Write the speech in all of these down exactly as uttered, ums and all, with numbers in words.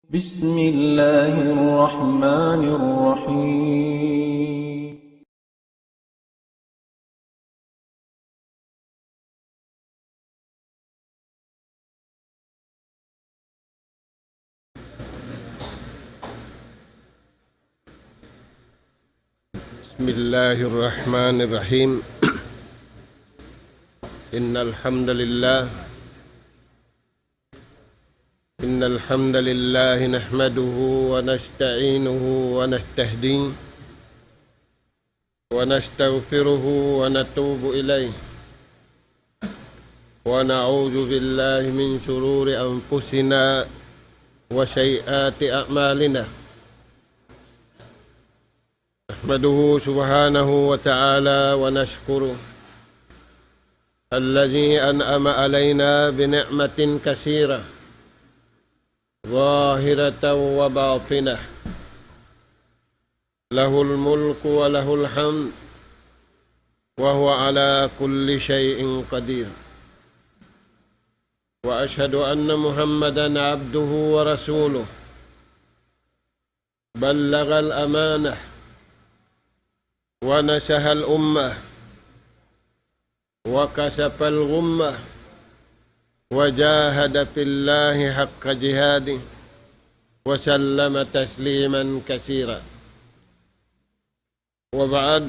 بسم الله الرحمن الرحيم. بسم الله الرحمن الرحيم. إن الحمد لله إن الحمد لله نحمده ونستعينه ونستهديه ونستغفره ونتوب إليه، ونعوذ بالله من شرور أنفسنا وسيئات أعمالنا. نحمده سبحانه وتعالى ونشكره الذي أنعم علينا بنعمة كثيرة ظاهرة وباطنة، له الملك وله الحمد، وهو على كل شيء قدير. وأشهد أن محمدا عبده ورسوله، بلغ الأمانة ونصح الأمة وكشف الغمة وجاهد في الله حق جهاده وسلم تسليما كثيرا. وبعد،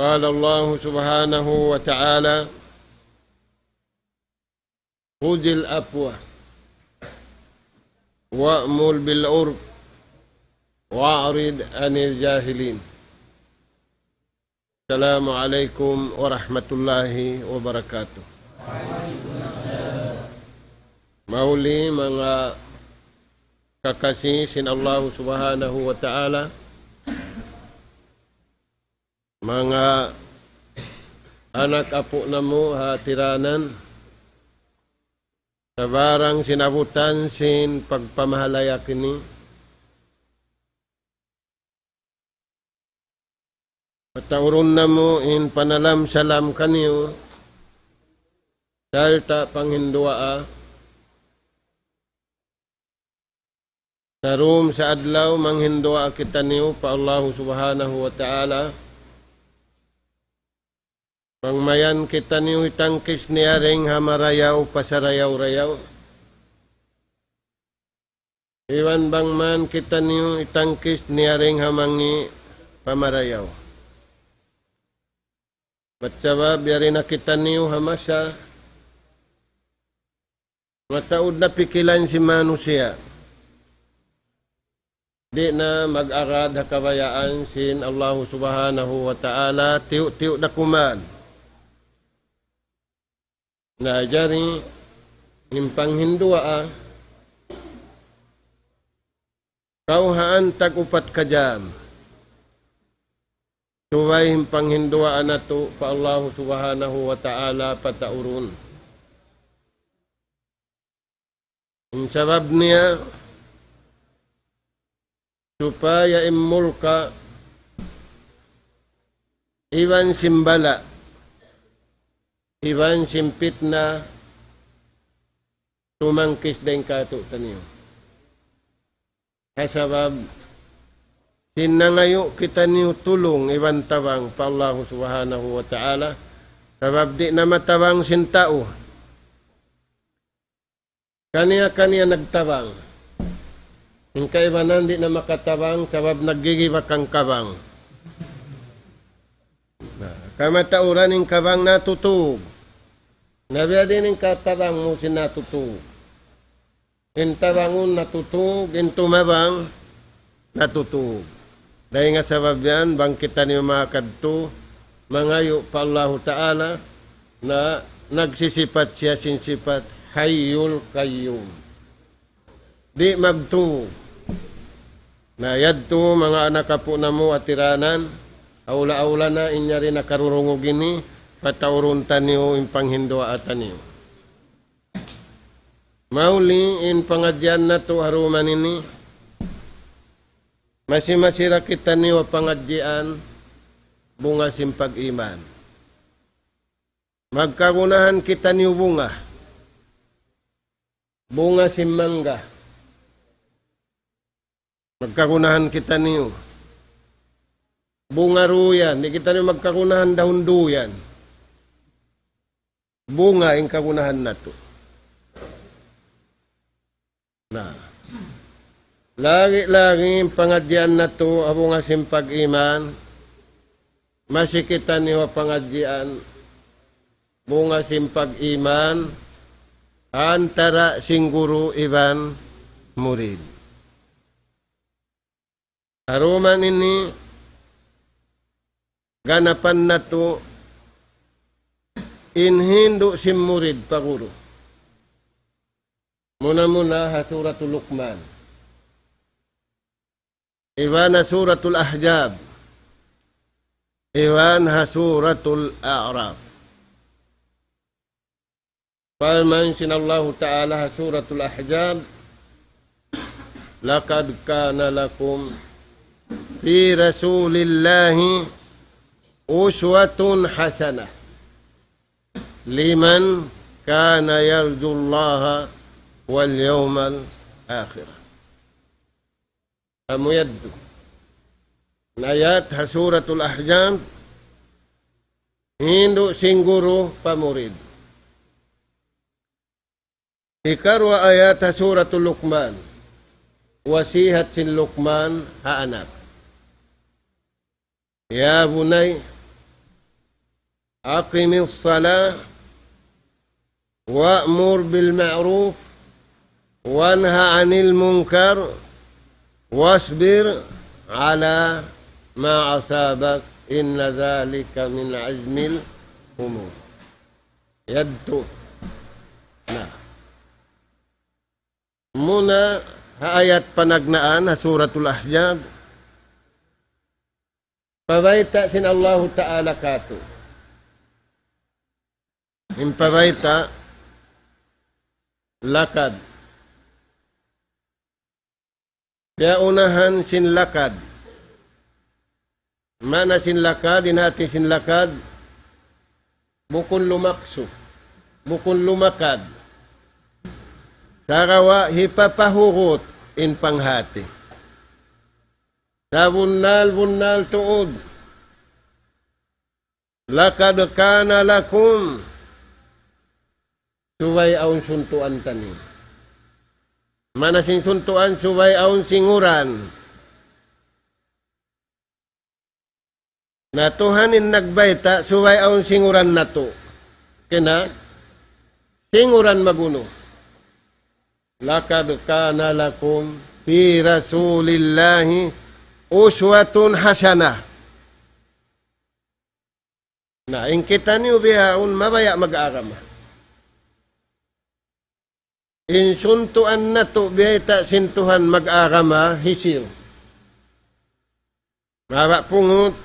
قال الله سبحانه وتعالى: خذ العفو وأمر بالعرف وأعرض عن الجاهلين. السلام عليكم ورحمة الله وبركاته. Mahuli manga kakasi sin Allahu Subhanahu wa Ta'ala, manga anak apu' namu' ha tiranan, sabarang sinabutan sin pagpamahalaya' kini. Pataurun namu' in panalam-salam kaniyu, sarta' panghinduwaa. Sarum sa adlaw manghinduwaa kitaniyu pa Allahu Subhanahu wa Ta'ala. Bang mayan kitaniyu hitangkis niya dayn ha marayaw pa sarayaw-rayaw. Iban bang man kitaniyu hitangkis niya dayn ha mangi' pa marayaw. Bat sabab yari na kitaniyu ha masa mataud na pikilan sin manusiya'. Di' na mag-agad ha kabayaan sin Allahu Subhanahu wa Ta'ala, tiyu'-tiyu' da kuman. Na jari, in panghinduwaa, kawhaan tag-upat ka jam. Subay in panghinduwaa natu' pa Allahu Subhanahu wa Ta'ala pataurun. In sabab niya, supaya in mulka' iban sin bala' iban sin pitna tumangkis dayn kātu'niyu. Ha sabab sin nangayu' kitaniyu tulung iban tabang pa Allahu Subhanahu wa Ta'ala, sabab di' na matabang sin tau. Kaniya-kaniya nagtabang. In kaibanan di' na makatabang sabab naggigibak in kabang. Na, kamatauran in kabang natutug. Na biya' diin in katabang mu sin natutug. In tabangun natutug, in tumabang natutug. Dayn ha sabab yan, bang kitaniyu makadtu mangayu' pa Allahu Ta'ala, na nagsisipat siya sin sipat Hayyul Qayyum. Di' magtug. Na yadtu manga anak apu' namu' ha tiranan, awla-awla na in yari nakarurungug ini, pataurun taniyu in panghinduwaa taniyu. Mahuli in pangadjian natu' ha dum ini, masi-masi da kitaniyu ha pangadjian bunga sin pag-iman. Magkagunahan kitaniyu bunga. Bunga sin mangga. Magkagunahan kitaniyu. Bunga duyan, di' kitaniyu magkagunahan dahun duyan. Bunga in kagunahan natu'. Na. Lagi'-lagi' in pangadjian natu', ha bunga sin pag-iman, masi kitaniyu ha pangadjian, bunga sin pag-iman, antara' sin guru iban murid. Haruman ini ganapan natu' in hindu' sin murid pa guru. Muna-muna ha Suratul Luqman. Iban ha Suratul Ahzab. Iban ha Suratul A'raf. Parman sin Allahu Ta'ala ha Suratul Ahzab, لقد كان لكم في رسول الله أسوة حسنة لمن كان يرجو الله واليوم الآخر. Amu yadtu. In ayat ha Suratul Ahzab, hindu' sin guru pa murid. Hikaruwa ayat ha Suratul Luqman, wasihat sin Luqman ha anak. يا بني أقم الصلاة وأمر بالمعروف وانه عن المنكر واصبر على ما أصابك إن ذلك من عزم الأمور. Yadtu. Na. Muna ha ayat panagnaan ha Suratul Ahzab. Pabayta' sin Allahu Ta'ala kātu'. In pabayta', لقد. Piyaunahan sin لقد. Maana sin لقد, in hāti sin لقد, bukun lumaksu, bukun lumakad. Sagawa' hipapahugut in panghāti. Sabunnal-bunnal tuud. لقد كان لكم. Subay awn suntuan taniyu. Maana sin suntuan, subay awn singuran. Na Tuhan in nagbayta', subay awn singuran natu'. Kena, singuran magunu. لقد كان لكم في رسول الله أسوة حسنة. Na, in kitaniyu bihaun mabaya' mag-agama. In suntuan natu' biyayta' sin Tuhan mag-agama, hisiyu? Mahaba' pungut,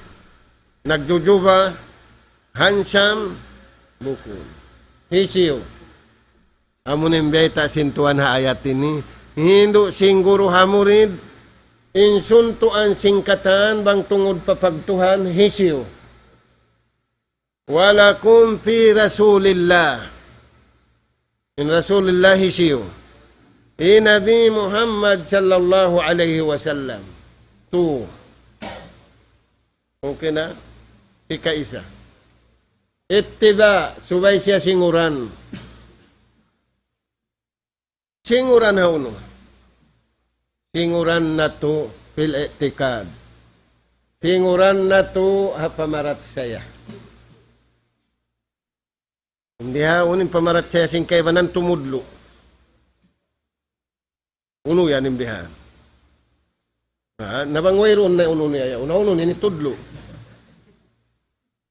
nagjujuba, handsome, bukun. Hisiyu? Amu in biyayta' sin Tuhan ha ayat ini, hindu' sin guru ha murid, in suntuan sin katan bang tungud pa pagtuhan, hisiyu? ولكم في رسول الله. In Rasulullah hisiyu? Hi Nabi Muhammad sallallahu alayhi wasallam. Tu. Okay na? Ikaisa. Ittiba', subay siya singuran. Singuran ha unu? Singuran natu' fil i'tikad. Singuran natu' ha pamarachaya. Bihaun in pamarachaya sin kaibanan tumudlu'. Unu yan in bihaun? Ha, na bang wayruun na unu niya, unu, unu ini tudlu'.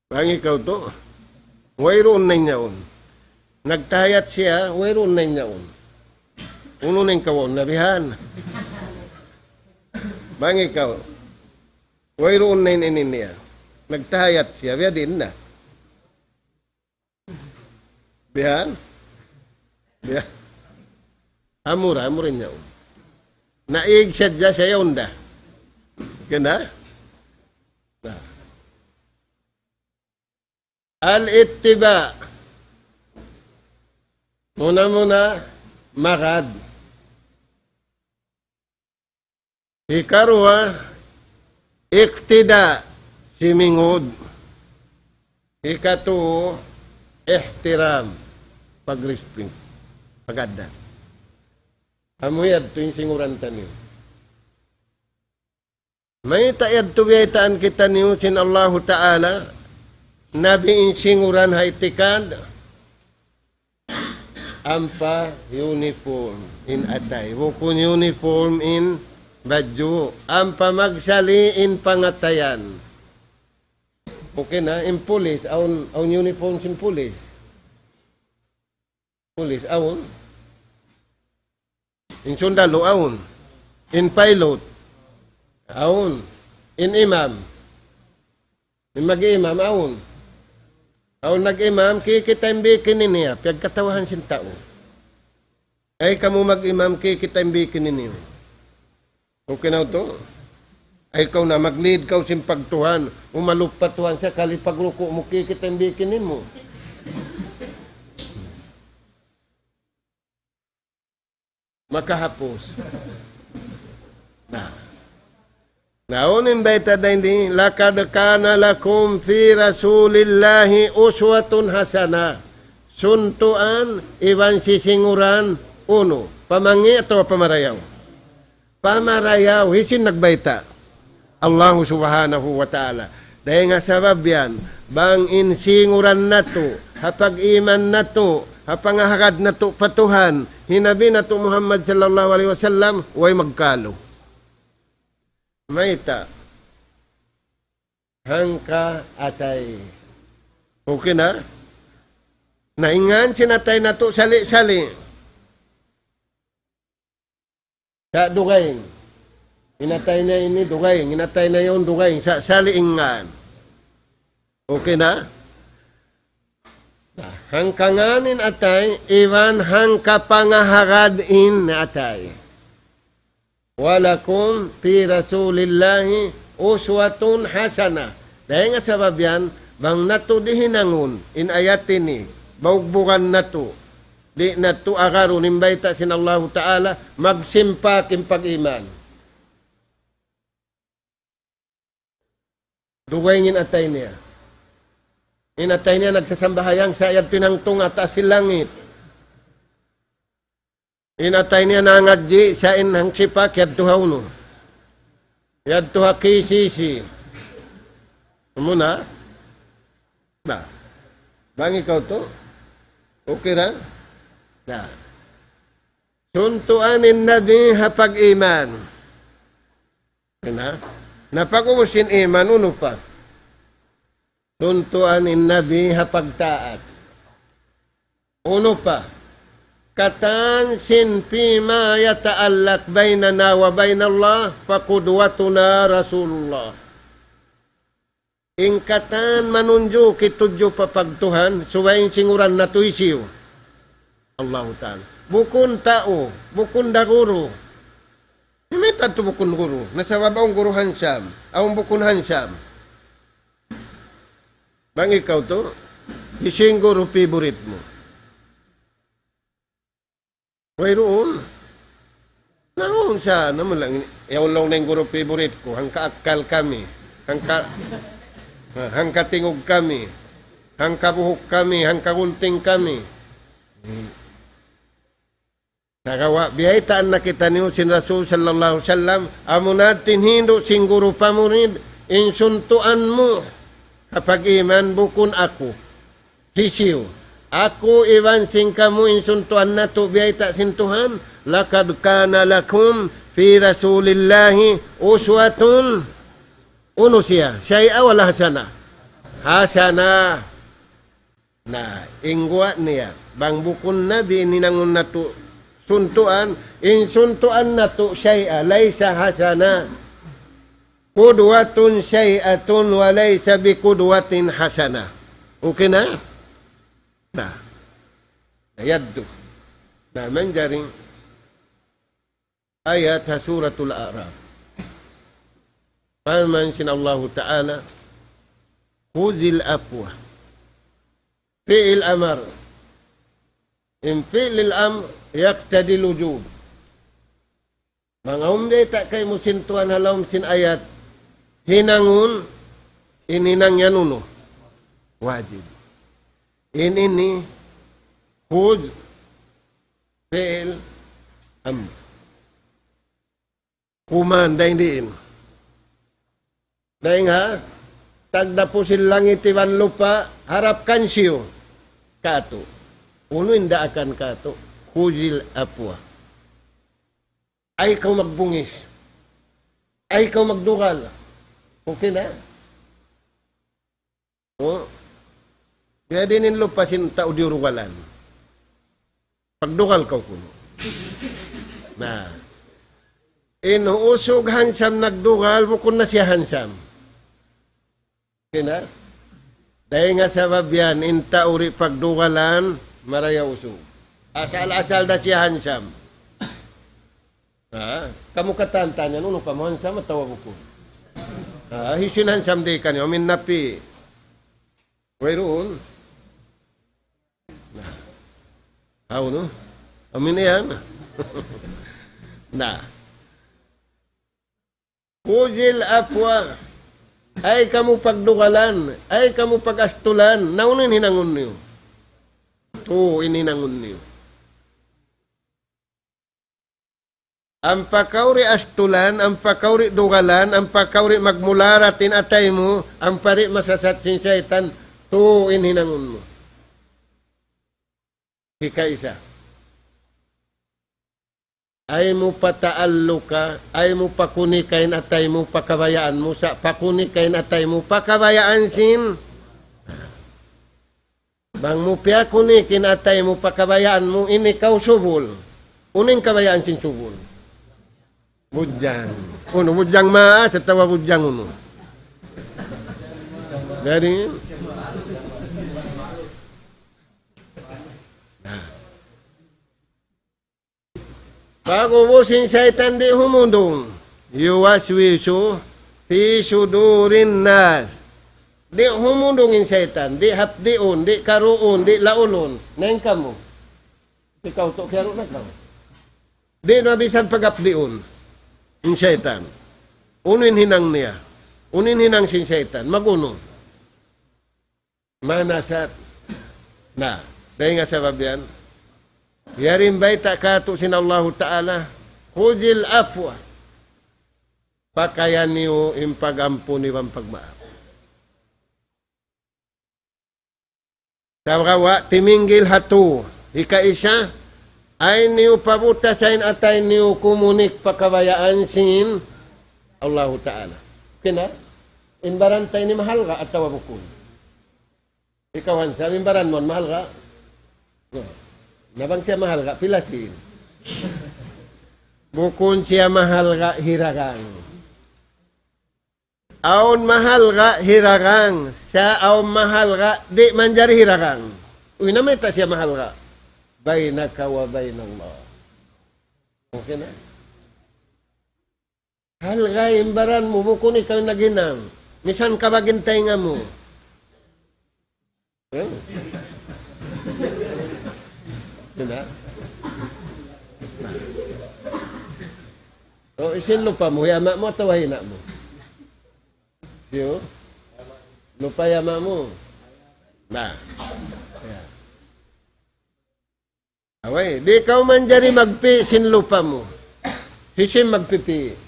Bang ikaw tu, wayruun na in yaun. Nagtahiyat siya, wayruun na in yaun. Unu na in kawaun na bihan. Bang ikaw, wayruun na in ini niya. Nagtahiyat siya, biya' diin na. Bihan? Bihan. Amura, amura in yaun. Naig sadja siya yaun da. Kena? Na. Al-ittiba'. Muna-muna, magad. Hikaruwa, iqtida, simingud. Hikatu, ihtiram, pag-respect, pag-addat. Amu yadtu in singuran taniyu. Mayta' yadtu biyaytaan kitaniyu sin Allahu Ta'ala, Nabi in singuran ha itikad, ampa uniform in atay. Bukun uniform in badju', ampa magsali' in pangatayan. Okay na, in pulis, awn, awn uniform sin pulis. Pulis, awn. In sundalu, awn. In pilot, awn. In imam. In mag-imam, awn. Awn nag-imam, kikita' in bikini niya, piyagkatawahan sin tau. Ay, kamu mag-imam, kikita' in bikini niyu. Okay na tu? Ay, kaw na, mag-lead kaw sin pagtuhan. Umalup pa tuhan, sakali pagruku' mu, kikita' in bikini mu. Makahapus. Na. Na, unu in bayta' dayn di, لقد كان لكم في رسول الله أسوة حسنة. Suntuan iban sisinguran unu, pamangi' atawa pamarayaw? Pamarayaw, hisiyu in nagbayta'? Allahu Subhanahu wa Ta'ala. Dayn ha sabab yan, bang in singuran natu', ha pag-iman natu', ha pangahagad natu' pa Tuhan, hi Nabi natu' Muhammad sallallahu alayhi wasallam, way magkalu. Mayta'? Hangka atay. Okay na? Na in ngan sin atay natu' sali'-sali'. Sa' dugaing. In atay niya ini dugaing, in atay niya yaun dugaing, sa' sali' in ngan. Okay na? Na, hangka ngan in atay, iban hangka pangahagad in atay. ولكم في رسول الله أسوة حسنة. Dayn ha sabab yan, bang natu' di' hinangun in ayat ini, baugbugan natu', di' natu' agarun in bayta' sin Allahu Ta'ala, magsimpak in pag-iman. Dugaing in atay niya. In atay niya nagsasambahayang sa' yadtu in hangtunga' taas sin langit. In atay niya nangadji' sa' in hangsipak yadtu ha unu. Yadtu ha K C C. Amu na? Na. Bang ikaw tu? Okay ra? Na. Suntuan in Nabi ha pag-iman. Na? Na pag-ubus sin iman, unu pa? Suntuan in Nabi ha pagtaat. Unu pa? Katan sin فيما يتعلق بيننا وبين الله فقدوتنا رسول الله. In katan manunjuki tudju pa pagtuhan, subay in singuran natu' hisiyu? Allahu Ta'ala. Bukun tau, bukun da guru. Mayta' tu bukun guru? Na sabab awn guru handsome, awn bukun handsome. Bang ikaw tu, hisiyu in guru favorite mu? Wayruun. Naun sa, naman lang, yaun laung na in guru favorite ku, hangka akkal kami, hangka, ha, hangka tingug kami, hangka buhuk kami, hangka gunting kami. Hmm. Sagawa', biyaytaan na kitaniyu sin Rasul sallallahu alayhi wasallam, amuna in hindu' sin guru pa murid, in suntuan mu ha pag-iman bukun aku. Hisiyu? Aku iban sin kamu in suntuan natu' biyayta' sin Tuhan, لقد كان لكم في رسول الله أسوة, unu siya? Sayyi'ah wala hasanah? Hasanah. Na, in guwa' niya, bang bukun Nabi in hinangun natu' suntuan, in suntuan natu' sayyi'ah, laysa hasanah. قدوة سيئة وليس بقدوة حسنة. Okay na? Na. Na yadtu. Na manjari ayat ha Suratul A'raf. Parman sin Allahu Ta'ala, خذ العفو. Fi'il amar. In fi'il amr, يقتضي الوجوب. Bang awn biyayta' kaymu sin Tuhan ha lawm sin ayat, hinangun, in hinang yan unu? Wajib. In ini, خذ, fi'il, amr. Kuman, dayn diin. Dayn ha, tagdapu sin langit iban lupa', harap kan siyu. Katu'. Unu in daakan katu'? خذ العفو. Ayaw kaw magbungis. Ayaw kaw magdugal. Okay na? O. Biya' diin in lupa' sin tau diyurugalan. Pagdugal kaw kunu'. Na. In usug hansam nagdugal, bukun na siya hansam. Okay na? Dayn ha sabab yan, in tau di' pagdugalan, marayaw usug. Asal-asal da siya hansam. Ha? Kamu katan-katan yan, unu kamu, hansam atawa bukun? Ha? Hisiyu in hansam di' kaniyu, amin napi. Wayruun. Na. Aw, no? Amin yan. Na. خذ العفو. Ayaw kamu pagdugalan, ayaw kamu pag-astulan. Na unu in hinangun niyu? Tū in hinangun niyu. Ampa kaw di' astulan, ampa kaw di' dugalan, ampa kaw di' magmularat in atay mu, ampa di' masasat sin saytan, tū in hinangun mu. Hikaisa. Ayaw mu pataalluka, ayaw mu pakuniki in atay mu pa kabayaan mu, sa' pakuniki in atay mu pa kabayaan sin. Bang mu piyakuniki in atay mu pa kabayaan mu, in ikaw subul. Unu in kabayaan sin subul? Budjang. Unu, budjang maas atawa budjang unu? Jadi, na. Pag'ubus in saytan di' humundung. يوسوس في صدور الناس. Di' humundung in saytan, di' hapdiun, di' karuun, di' laulun. Na in kamu. Ikaw tu' kiyaru' na kaw. Di' na bisan paghapdiun in saytan. Unu in hinang niya? Unu in hinang sin saytan? Mag-unu? Manasat. Na, dayn ha sabab yan. Yari in bayta' katu' sin Allahu Ta'ala, خذ العفو. Pakaya niyu in pag-ampun iban pagmaap. Sagawa' timinggil ha tū. Hikaisa, ayaw niyu pabutasa in atay niyu kumunik pa kabayaan sin Allahu Ta'ala. Kina, in baran ta ini mahalga' atawa bukun? Ikaw, Hansam, in baran mu mahalga'? Na bang siya mahalga', pila sīn? Bukun siya mahalga' hiragang. Awn mahalga' hiragang, sa' awn mahalga' di' manjari hiragang. Uy, na mayta' siya mahalga'? بينك وبين الله. Okay na? Halga' in baran mu, bukun ikaw in naghinang. Misan kabag in taynga mu. Eh? Di' na? O, hisiyu in lupa mu, hi ama' mu atawa hi ina' mu? Siyu? Lupa hi ama' mu? Na. Ya. Away, di' kaw manjari magpī' sin lupa mu. Hisiyu in magpī'-pī'?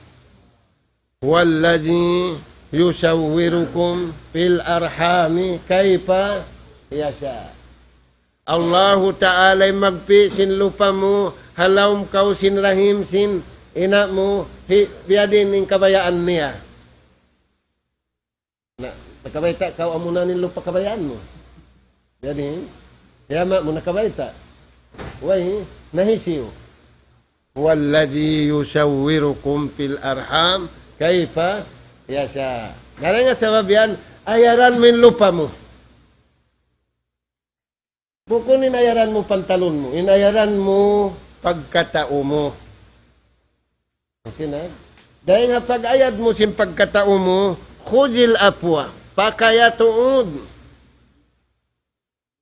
هو الذي يصوركم في الأرحام كيف يشاء. Allahu Ta'ala in magpī' sin lupa mu, ha lawm kaw sin rahim sin ina' mu, hi-, biya' diin in kabayaan niya. Na, nakabayta' kaw amuna in lupa kabayaan mu. Jadi, hi ama' mu nakabayta'. Way, na hisiyu? هو الذي يصوركم في الأرحام كيف يشاء. Dayn ha sabab yan, ayaran mu in lupa mu. Bukun in ayaran mu pantalun mu, in ayaran mu pagkatau mu. Okay na? Dayn ha pag-ayad mu sin pagkatau mu, خذ العفو, pakaya tuud.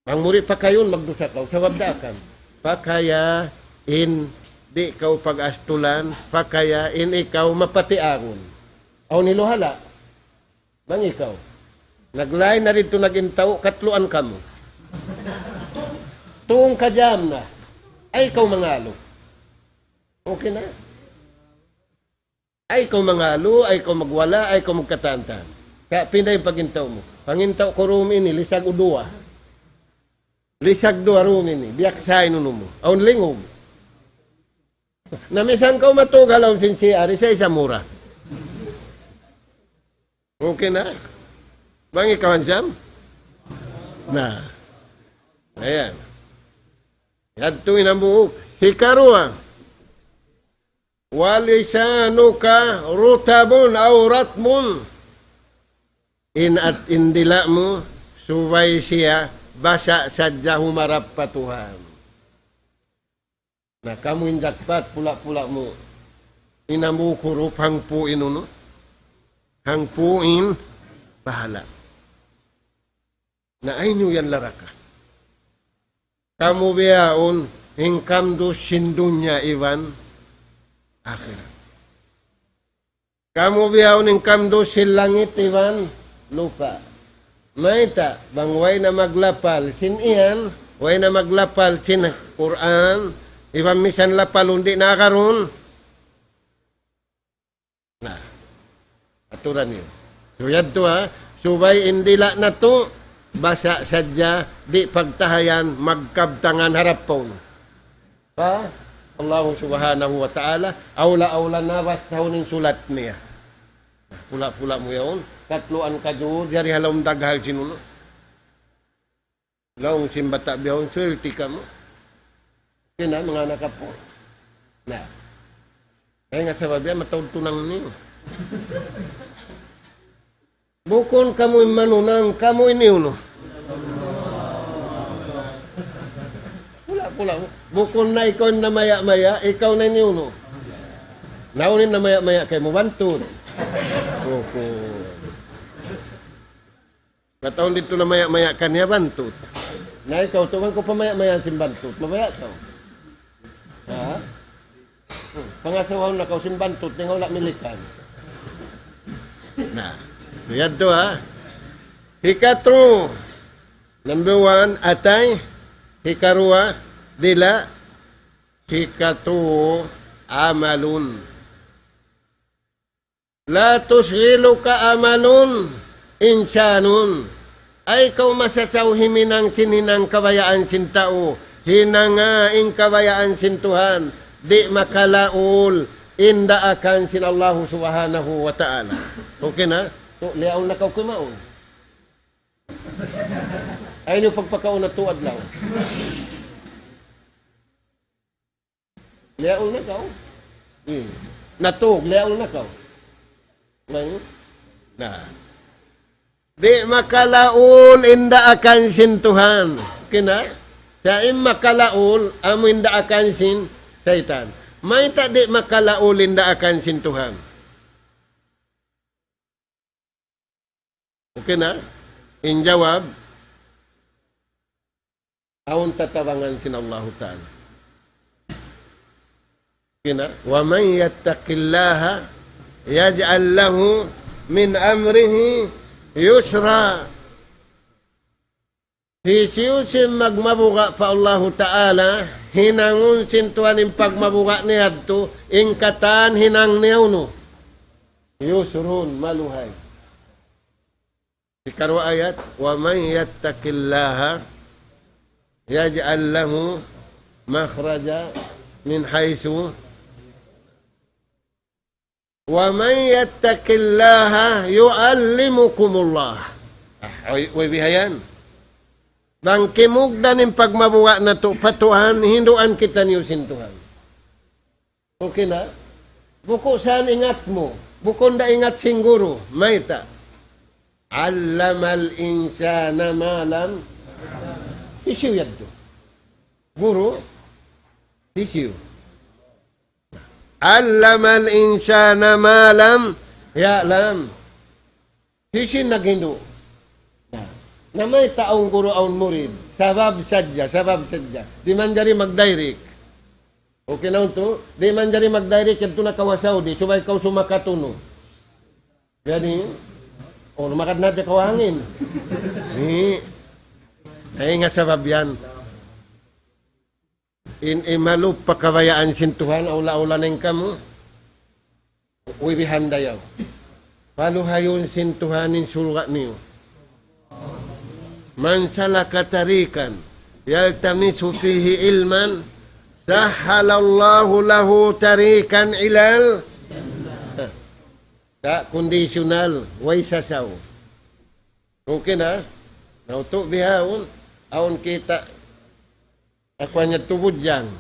Bang mu di' pakayun, magdusa kaw, sabab daakan. Pakaya in di' kaw pag-astulan, pakaya in ikaw mapatiagun. Awn iluhala. Bang ikaw. Naglain na didtu nag-intaw, katluan kamu. Tung kajam na. Ay, ikaw mangalu. Okay na? Ay, ikaw mangalu, ay, ikaw magwala, ay, ikaw magkatantan. Kaya pinda in pag-intaw mu. Pag-intaw ku room ini, lisag u duwa. Lisag duwa room ini, biya' sa inunu mu. Awn lingug. Na misan kaw matug ha lawm sin C R, isa-isa mura. Okay na? Bang ikaw handsome? Na. Ayan. Yadtu in hambuuk. Hikaruwa. ولسانك رطب أو رطب. In at-, in dila' mu, subay siya basa' sadja humarap pa Tuhan. Na kamu in jackpot, pula'-pula' mu. In hambuuk hurup hangpu' in unu. Hangpu' in pahala'. Na aynu yan laraka. Kamu bihaun in kamdus sin dunya iban akhirat. Kamu bihaun in kamdus sin langit iban lupa'. Mayta', bang way na maglapal sin iyan, way na maglapal sin Qur'an, iban misan lapalun di' na agarun. Na, aturan niyu. So, yadtu ha, subay in dila' natu', basa' sadja, di' pagtahayan, magkabtangan harap pa unu. Pa Allah Subhanahu wa Ta'ala, awla-awla na basahun in sulat niya. Pula'-pula' mu yaun, katluan ka jud, yari ha lawm daghal sin unu. Laung sin bata' bihaun, swerte kamu. Kina, manga anak apu'. Na. Ay nga sabab yan, mataud tunang niyu. Bukun kamu in manunang, kamu ini unu. Pula'-pula'. Bukun na ikaw in namaya'-maya', ikaw na ini unu. Na unu in namaya'-maya' kaymu, bantut. Bukun. Kataun didtu namaya'-maya' kaniya bantut. Na ikaw, tuman ku pamaya'-mayaan sin bantut. Mabaya' kaw. Ha? Hmm. Pangasawahun na kaw sin bantut, di' nga wala' milikan. Na. Yadtu ha. Hikatu. Number one, atay. Hikaruwa, dila'. Hikatu, amalun. لا تشغلك عمل إنسان. Ay kaw masasaw himinang sin hinang kabayaan sin tau, hinanga in kabayaan sin Tuhan, di' makalaul in daakan sin Allahu Subhanahu wa Ta'ala. Okay na? Tu, liyaul na kaw kumaun. Ayaw niyu pagpakaun na tu adlaw. Liyaul na kaw. Hmm. Natug, liyaul na kaw. Ngayon? Na. Di' makalaul in daakan sin Tuhan. Kina? Sa' in makalaul, amu in daakan sin saytan. Mayta' di' makalaul in daakan sin Tuhan? Okay na? In jawab, awn tatabangan sin Allahu Ta'ala. Okay na? ومن يتق الله يجعل له من أمره يسرا. Hisiyu-siyu in magmabuga' pa Allahu Ta'ala, hinangun sin Tuhan in pagmabuga' niya yadtu, in katan hinang niya unu. Yusrun, maluhay. Hikaruwa ayat, ومن يتق الله يجعل له مخرجا من حيث ومن يتق الله يعلمكم الله. Ah, way, way bihayan. Bang kimugdan in pagmabuga' natu' pa Tuhan, hinduan kitaniyu sin Tuhan. Okay na? Bukun sa' ingat mu. Bukun da ingat sin guru. Mayta'? علم الإنسان ما لم. Hisiyu yadtu? Guru? Hisiyu? علم الإنسان ما لم يعلم. Hisiyu in naghindu'? Na, na mayta' awn guru awn murid. Sabab sadja, sabab sadja. Di' manjari mag-direct. Okay na yadtu, di' manjari mag-direct yadtu na kaw ha Saudi, subay kaw sumakat unu. Jadi, o, lumakad na hadja kaw ha hangin. Di'. Ay nga sabab yan. In imalup pa kabayaan sin Tuhan, awla-awla na in kamu. Wibihan dayaw. Paluhayun sin Tuhan in surga' niyu. من سلك طريقا يلتمس فيه علما سهل الله له طريقا إلى ال-, sa' conditional, way sasaw. Okay na? Nautu' bihaun, awn kita'. Aku hanya tubud yan.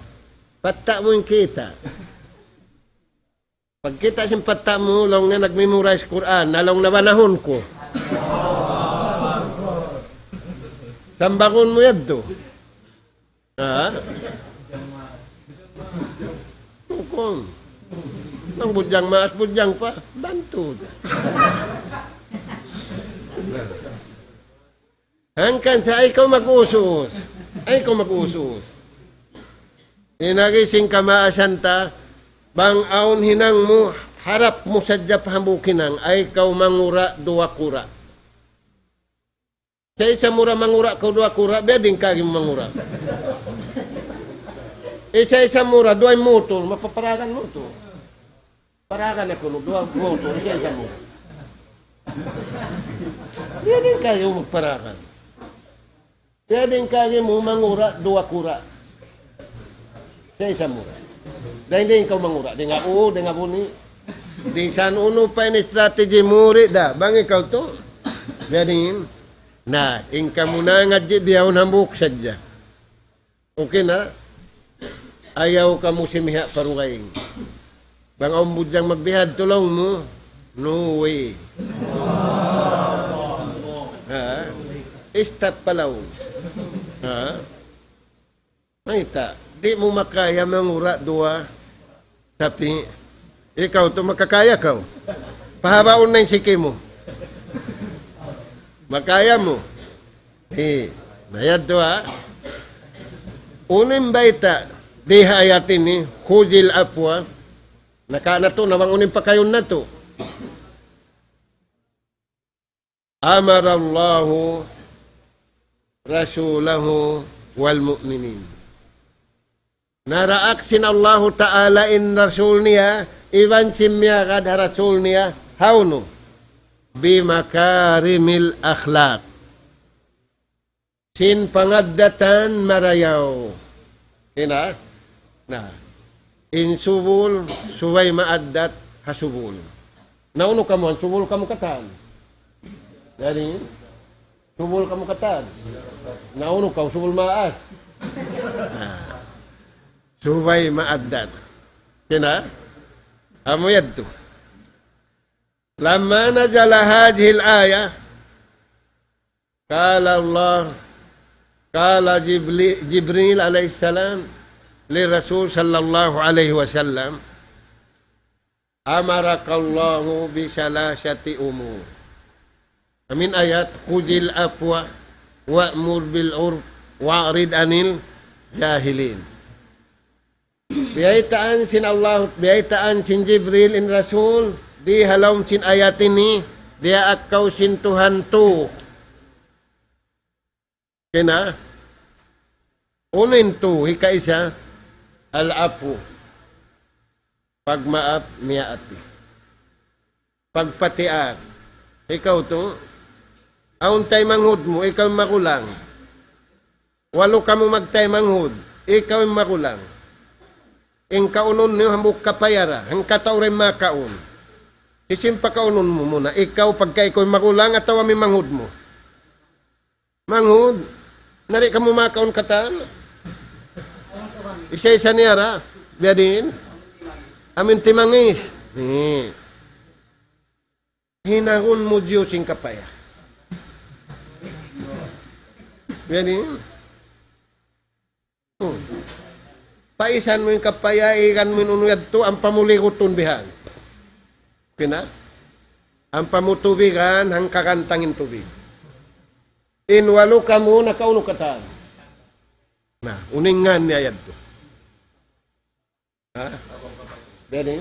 Patta' mu in kita'. Pagkita' sin patta' mu, laung niya nag-memorize Qur'an, na laung na banahun ku. Sambangun mu yadtu. Ha? Hukum. Nang budjang maas, budjang pa, bantu. Hangkan sa' ayaw kaw mag-us-us. Ayaw kaw mag-us-us. In agi sin kamaasan ta, bang awn hinang mu, harap mu sadja pa hambuuk hinang, ayaw kaw mangura' duwa kura'. Isa-isa mu ra mangura' kaw duwa kura', biya' diin kagi mu mangura'. Isa-isa mu ra, duwa in motor, mapaparagan motor. Paragan aku nu, duwa motor, isa-isa mu. Biya' diin kagi mu magparagan. Biya' diin kagi mu mangura' duwa kura'. Isa-isa mu. Dayn diin kaw mangura', dayn ha u, dayn ha buni. Di' san unu pa in strategy mu ri da, bang ikaw tu. Biya' diin. Na, in kamu nangadji' bihaun hambuuk sadja. Okay na? Ayaw kamu simiha' pa dugaing. Bang awn budjang magbihadtu laung mu, no way. Ha? Stop pa laung. Ha? Mayta', di' mu makaya mangura' duwa. Tapi, ikaw tu makakaya kaw. Pahabaun na in siki mu. Makaya mu. Hi, bayad tu, ha. Unu in bayta' di ha ayat ini, خذ العفو. Naka natu', na bang unu in pakayun natu'. أمر الله رسوله والمؤمنين. Naraak sin Allahu Ta'ala in Rasul niya, iban sin miyagad ha Rasul niya, hawnu? بمكارم الأخلاق. Sin pangaddatan marayaw. Kina? Na, in subul, subay maaddat ha subul. Na unu kamu, subul kamu katan. Jadi, subul kamu katan. Na unu kaw, subul maas. Na, subay maaddat. Kina? Amu yadtu. لما نزل هذه الآية، قال الله، قال جبلي-، جبريل عليه السلام للرسول صلى الله عليه وسلم، أمرك الله بثلاثة أمور. Amu in ayat, خذ العفو وأمر بالعرف وأعرض عن الجاهلين. Biyaytaan sin Allah, biyaytaan sin Jibril in Rasul, di ha lawm sin ayat ini, diyaak kaw sin Tuhan tu. Kina, unu in tu, hikaisa, al-afu. Pagmaap, miyaati. Pagpatiag. Ikaw tu, awn taymanghud mu, ikaw in magulang. Walu kamu magtaymanghud, ikaw in magulang. In kaunun niyu hambuuk kapaya ra, hangkatau ra in makaun. Hisiyu in pakaunun mu muna, ikaw pagka ikaw in magulang atawa amu in manghud mu? Manghud, na di' kamu makaun katan. Isa-isa niya ra, biya' diin. Amu in timangis. Ni. Hinangun mu diyus in kapaya. Biya' diin. Hmm. Paisan mu in kapaya, igan mu in unu yadtu, ampa mu ligutun bihan. Kina? Ampa mu tubigan, hangka gantang in tubig. In walu kamu nakaunu katan. Na, unu in ngan niya yadtu. Ha? Jadi?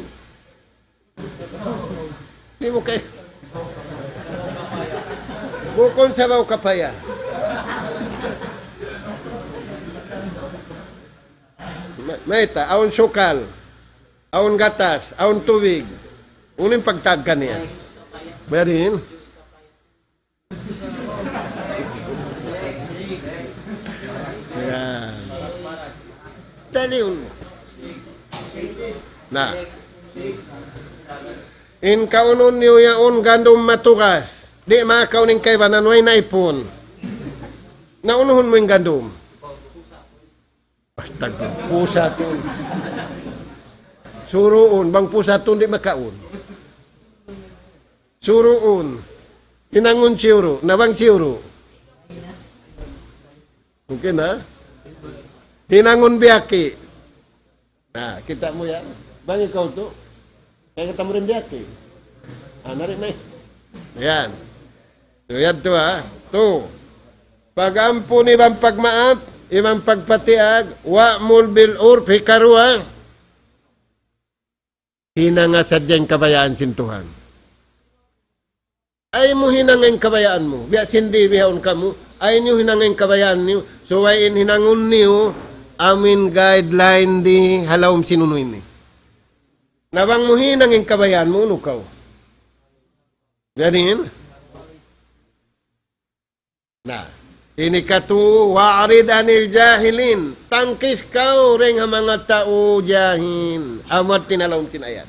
Di' mu kay-, bukun sabaw kapaya. Ma-, mayta', awn sukal, awn gatas, awn tubig. Unu in pagtawag kaniya? Biya' diin? Yan. Taliun. Na. In kaunun niyu yaun gandum matugas. Di' makaun in kaibanan way na ipun. Na unuhun mu in gandum. Basta pusatun. Suruun, bang pusatun di' makaun. Suruun. Hinangun siyuru', na bang siyuru'. Okay na? Hinangun biyaki'. Na, kita' mu yan. Bang ikaw tu. Kaya kita' mu rin biyaki'. Ah, nari may. Yan. Tu, yan tu, ha. Tu. Pag-ampun iban pagmaap, iban pagpatiyag, wa'mur bil urf, hikaruwa. Hinanga sadja in kabayaan sin Tuhan. Ayaw mu hinanga in kabayaan mu. Biya' sin di bihaun kamu, ayaw niyu hinanga in kabayaan niyu. Subay in hinangun niyu, amu in guideline di ha lawm sin unu ini. Na bang mu hinanga in kabayaan mu, unu kaw? Jadi, na, ini katu, wa'rid anil jahilin. Tangkis kaw dayn ha manga tau jahil. Amu in ha lawm sin ayat.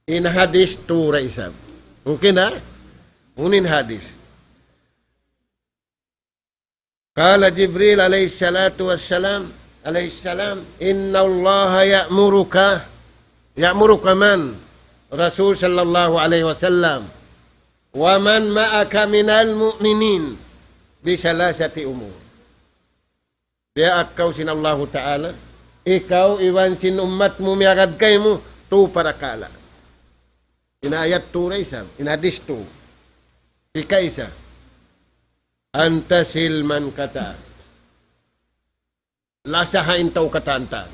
In hadis tu ra isab. Okay na? Unu in hadis. قال جبريل عليه الصلاة والسلام، عليه السلام، إن الله يأمرك، يأمرك من؟ Rasul sallallahu alayhi wasallam. ومن معك من المؤمنين بثلاثة أمور. Diyaak kaw sin Allahu Ta'ala, ikaw iban sin ummat mu miyagad kaymu, tu parakala'. In ayat tu ra isab, in hadis tu. Hikaisa. أن تصل من قطعك. Lasaha in tau katan ta.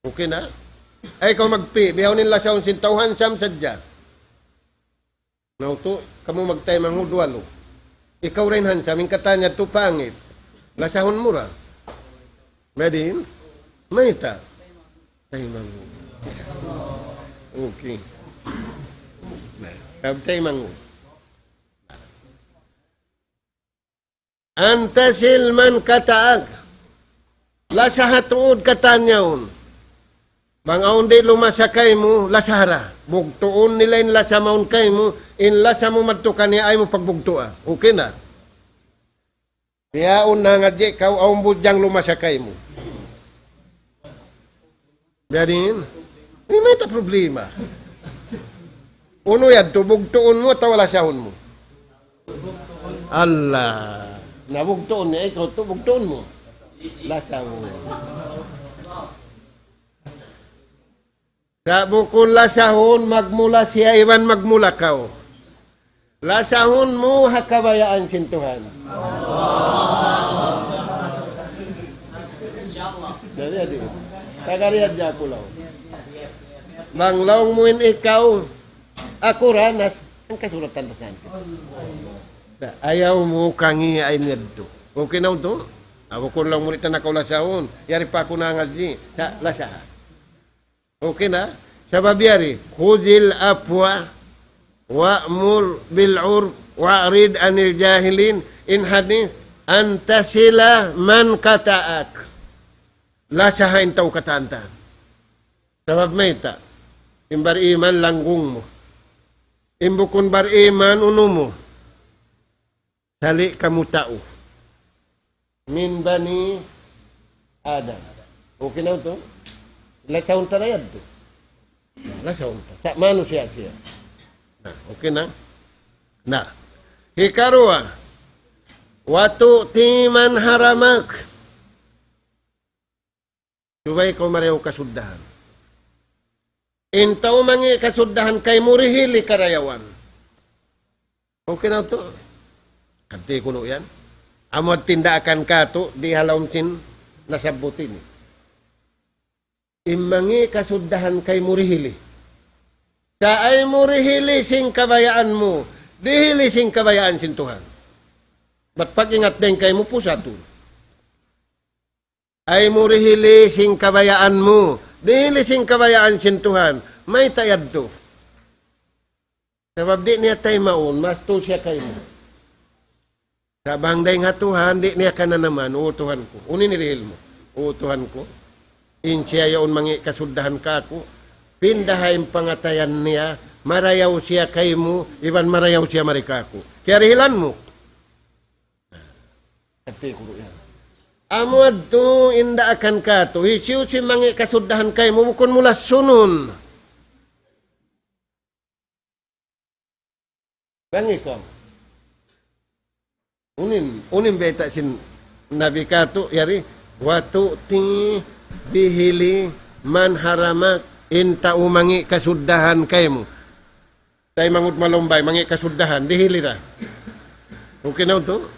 Okay na? Ay, kaw magpi, bihaun in lasahun sin tau handsome sadja. Na utu', kamu magtaymanghud walu. Ikaw ra in handsome, in katan yadtu pangit. Lasahun mu ra. Biya' diin? Mayta'? Taymanghud. Okay. Na, kab taymanghud. أن تصل من قطعك. Lasaha tuud katan yaun. Bang awn di' lumasa kaymu, lasaha ra. Bugtuun nila in lasa mawn kaymu, in lasa mu madtu kaniya ayaw mu pagbugtua. Okay na? Bihaun nangadji' kaw awn budjang lumasa kaymu. Biya' diin? Di' mayta' problema. Unu yadtu, bugtuun mu atawa lasahun mu? Allah. Na bugtuun niya, ikaw tu bugtuun mu. Lasahun. Sa' bukun lasahun, magmula siya iban magmula kaw. Lasahun mu ha kabayaan sin Tuhan. Jadi, adi. Tagari hadja aku laung. Bang laung mu in ikaw, aku ra, nas, in kasulatan ta sa' yan. Sa' ayaw mu kangi ay niyadtu. Okay na utu'? Aku kun laung mu di' ta na kaw lasahun. Yari pa aku nangadji'. Sa' lasaha. Okay na? Sabab yari, خذ العفو وأمر بالعرف وأعرض عن الجاهلين. In hadis, أن تصل من قطعك. Lasaha in tau katan ta. Sabab mayta', in bariman langgung mu. In bukun bariman unu mu. Sali' kamu tau. من بني آدم. Okay na utu'? Lasahun ta na yadtu. Lasahun ta. Sa' manusiya' siya. Na, okay na? Na. Hikaruwa. وتؤتي من حرمك. Subay kaw marayaw kasuddahan. In tau mangi' kasuddahan kaymu dihil hikarayawan. Okay na utu'? Hati kunu' yan. Amu in tindakan katu', di' ha lawm sin nasabbut ini. In mangi' kasuddahan kaymu dihili. Sa' ayaw mu dihili sin kabayaan mu, dihili sin kabayaan sin Tuhan. Bat pag-ingat dayn kaymu pusatun. Ayaw mu dihili sin kabayaan mu, dihili sin kabayaan sin Tuhan. Mayta' yadtu? Sabab di' niya taymaun, mastul siya kaymu. Sa' bang dayn ha Tuhan, di' niya kananaman, "O Tuhan ku, unu in hirihil mu? O Tuhan ku, in siya yaun mangi' kasuddahan kāku', pindaha in pangatayan niya, marayaw siya kaymu, iban marayaw siya mari kāku'. Kiyarihilan mu." Ati kuru' yan. Amu yadtu in daakan kātu', hisiyu-siyu in mangi' kasuddahan kaymu, bukun mu lasunun. Bang ikaw. Unu in, unu in bayta' sin Nabi kātu', yari, "Wa tu'ti dihili man haramak," in tau mangi' kasuddahan kaymu. Taymanghud malumbay, mangi' kasuddahan, dihili ra. Okay na yadtu?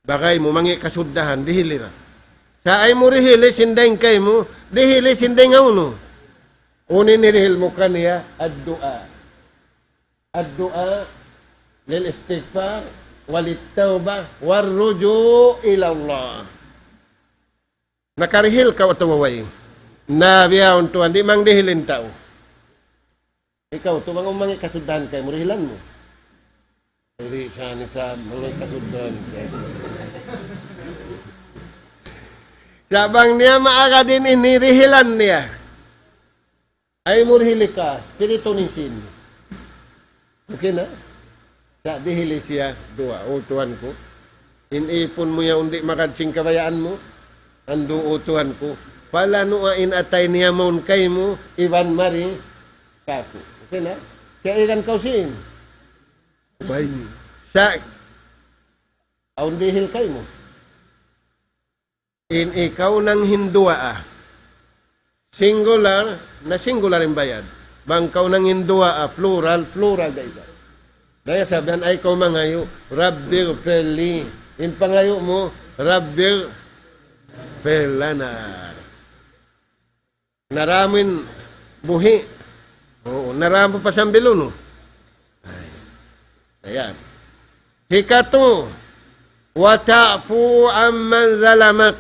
Bagay mu, mangi' kasuddahan, dihili ra. Sa' ayaw mu dihili sin dayn kaymu, dihili sin dayn ha unu. Unu in hirihil mu kaniya, الدعاء. الدعاء للاستغفار وللتوبة والرجوع إلى الله. Nakarihil kaw atawa way? Na biya' yaun tuwan, di' mangi' dihil in tau. Ikaw, tuud bang mangi' kasuddahan kaymu, dihilan mu. Di' sa' ni sa' mangi' kasuddahan kaymu. Sa' bang niya maagad in ini, dihilan niya. Ayaw mu dihili ka, spiritu ni sin. Okay na? Sa' dihili siya, duwaa, "O Tuhan ku, in ipun mu yaun di' magad sin kabayaan mu, andu', O Tuhan ku, palanu'a in atay niya mawn kaymu, iban mari kāku'." Okay na? Kiyaigan kaw sin. Bay. Sa', awn dihil kaymu. In ikaw nanghinduwaa, singular, na singular in bayad. Bang kaw nanghinduwaa, plural, plural da isab. Daya sabihan ay kaw mangayu', "Rabbighfirli." In pangayu' mu, "Rabbighfir lana." Naramin buhi'. Oo, naramin pa sambil unu. Ay. Ayan. Hikatu, "Wa ta'fu amman zalamak."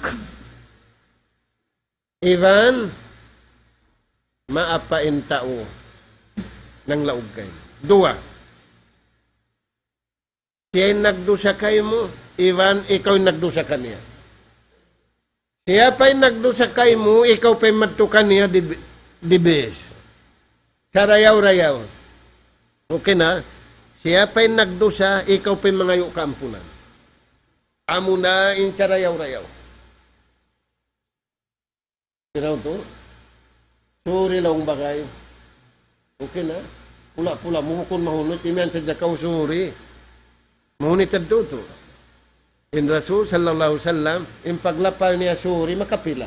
Iban, maapa in tau nanglaug kaymu. Duwa. Siya in nagdusa kaymu, iban ikaw in nagdusa kaniya. Siya pa in nagdusa kaymu, ikaw pa in madtu kaniya, di, di bes. Sarayaw-rayaw. Okay na? Siya pa in nagdusa, ikaw pa in mangayu' kaampunan. Amuna in sarayaw-rayaw. Siraw tu, suri laung bagay. Okay na? Pula-pula mu bukun mahunit, imiyan sadja kaw suri. Mahunit yadtu tu. In Rasul sallallahu alayhi wasallam, in paglapal niya suri, makapila?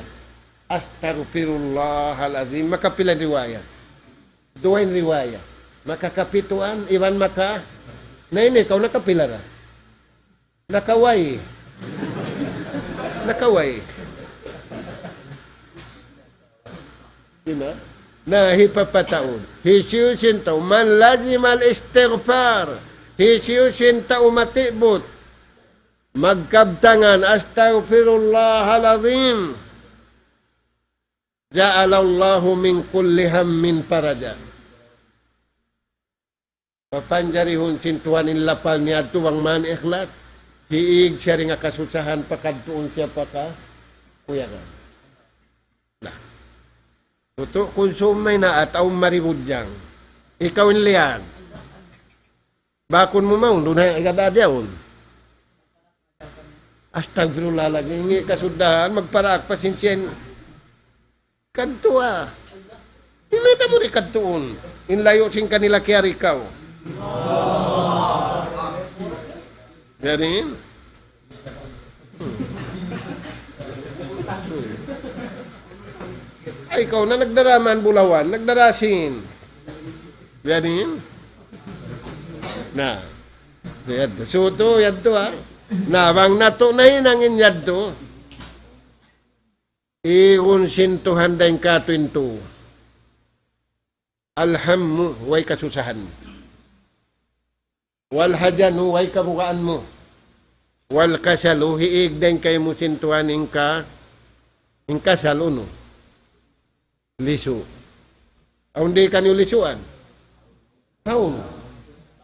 "Astaghfirullahal azim," makapila in riwayat? Duwa in riwayat. Makakapituan, iban maka, na ini kaw nakapila ra? Nakaway. Nakaway. Di' na? Na, hipapataud. Hisiyu-siyu in tau, "Man lazimal istighfar." Hisiyu-siyu in tau matibut. Magkabtangan, "Astaghfirullahal azim." Ja'alallahu min kulli hammin faraja. Papanjarihun sin Tuhan in lapal niya yadtu bang man ikhlas, hiig siya dayn ha kasusahan, pakadtuun siya pa kakuyagan. Na. Utu' kunsum may naat, awn mari budjang. Ikaw in liyan. Bakun mu mawn, duun ha, igad-ad yaun. Astagfirullah lagi', ini kasuddahan, magparaak pa sin siya in kadtu, ah. Di' mayta' mu di' kadtuun. In layu' sin kanila kiyari kaw. Biya' diin? Ay, kaw na nagdara man bulawan, nagdara sin. Biya' diin? Na. Yadtu. Sutu, yadtu, ha? Na, bang natu' nahinang in yadtu. Igun sin Tuhan dayn kātu' in tū. Al-hammu, way kasusahan. Wal-hazanu, way kabugaan mu. Wal-kasalu, hiig dayn kaymu sin Tuhan in ka-, in kasal unu. Lisu'. Awn di' kaniyu lisuan? Awn.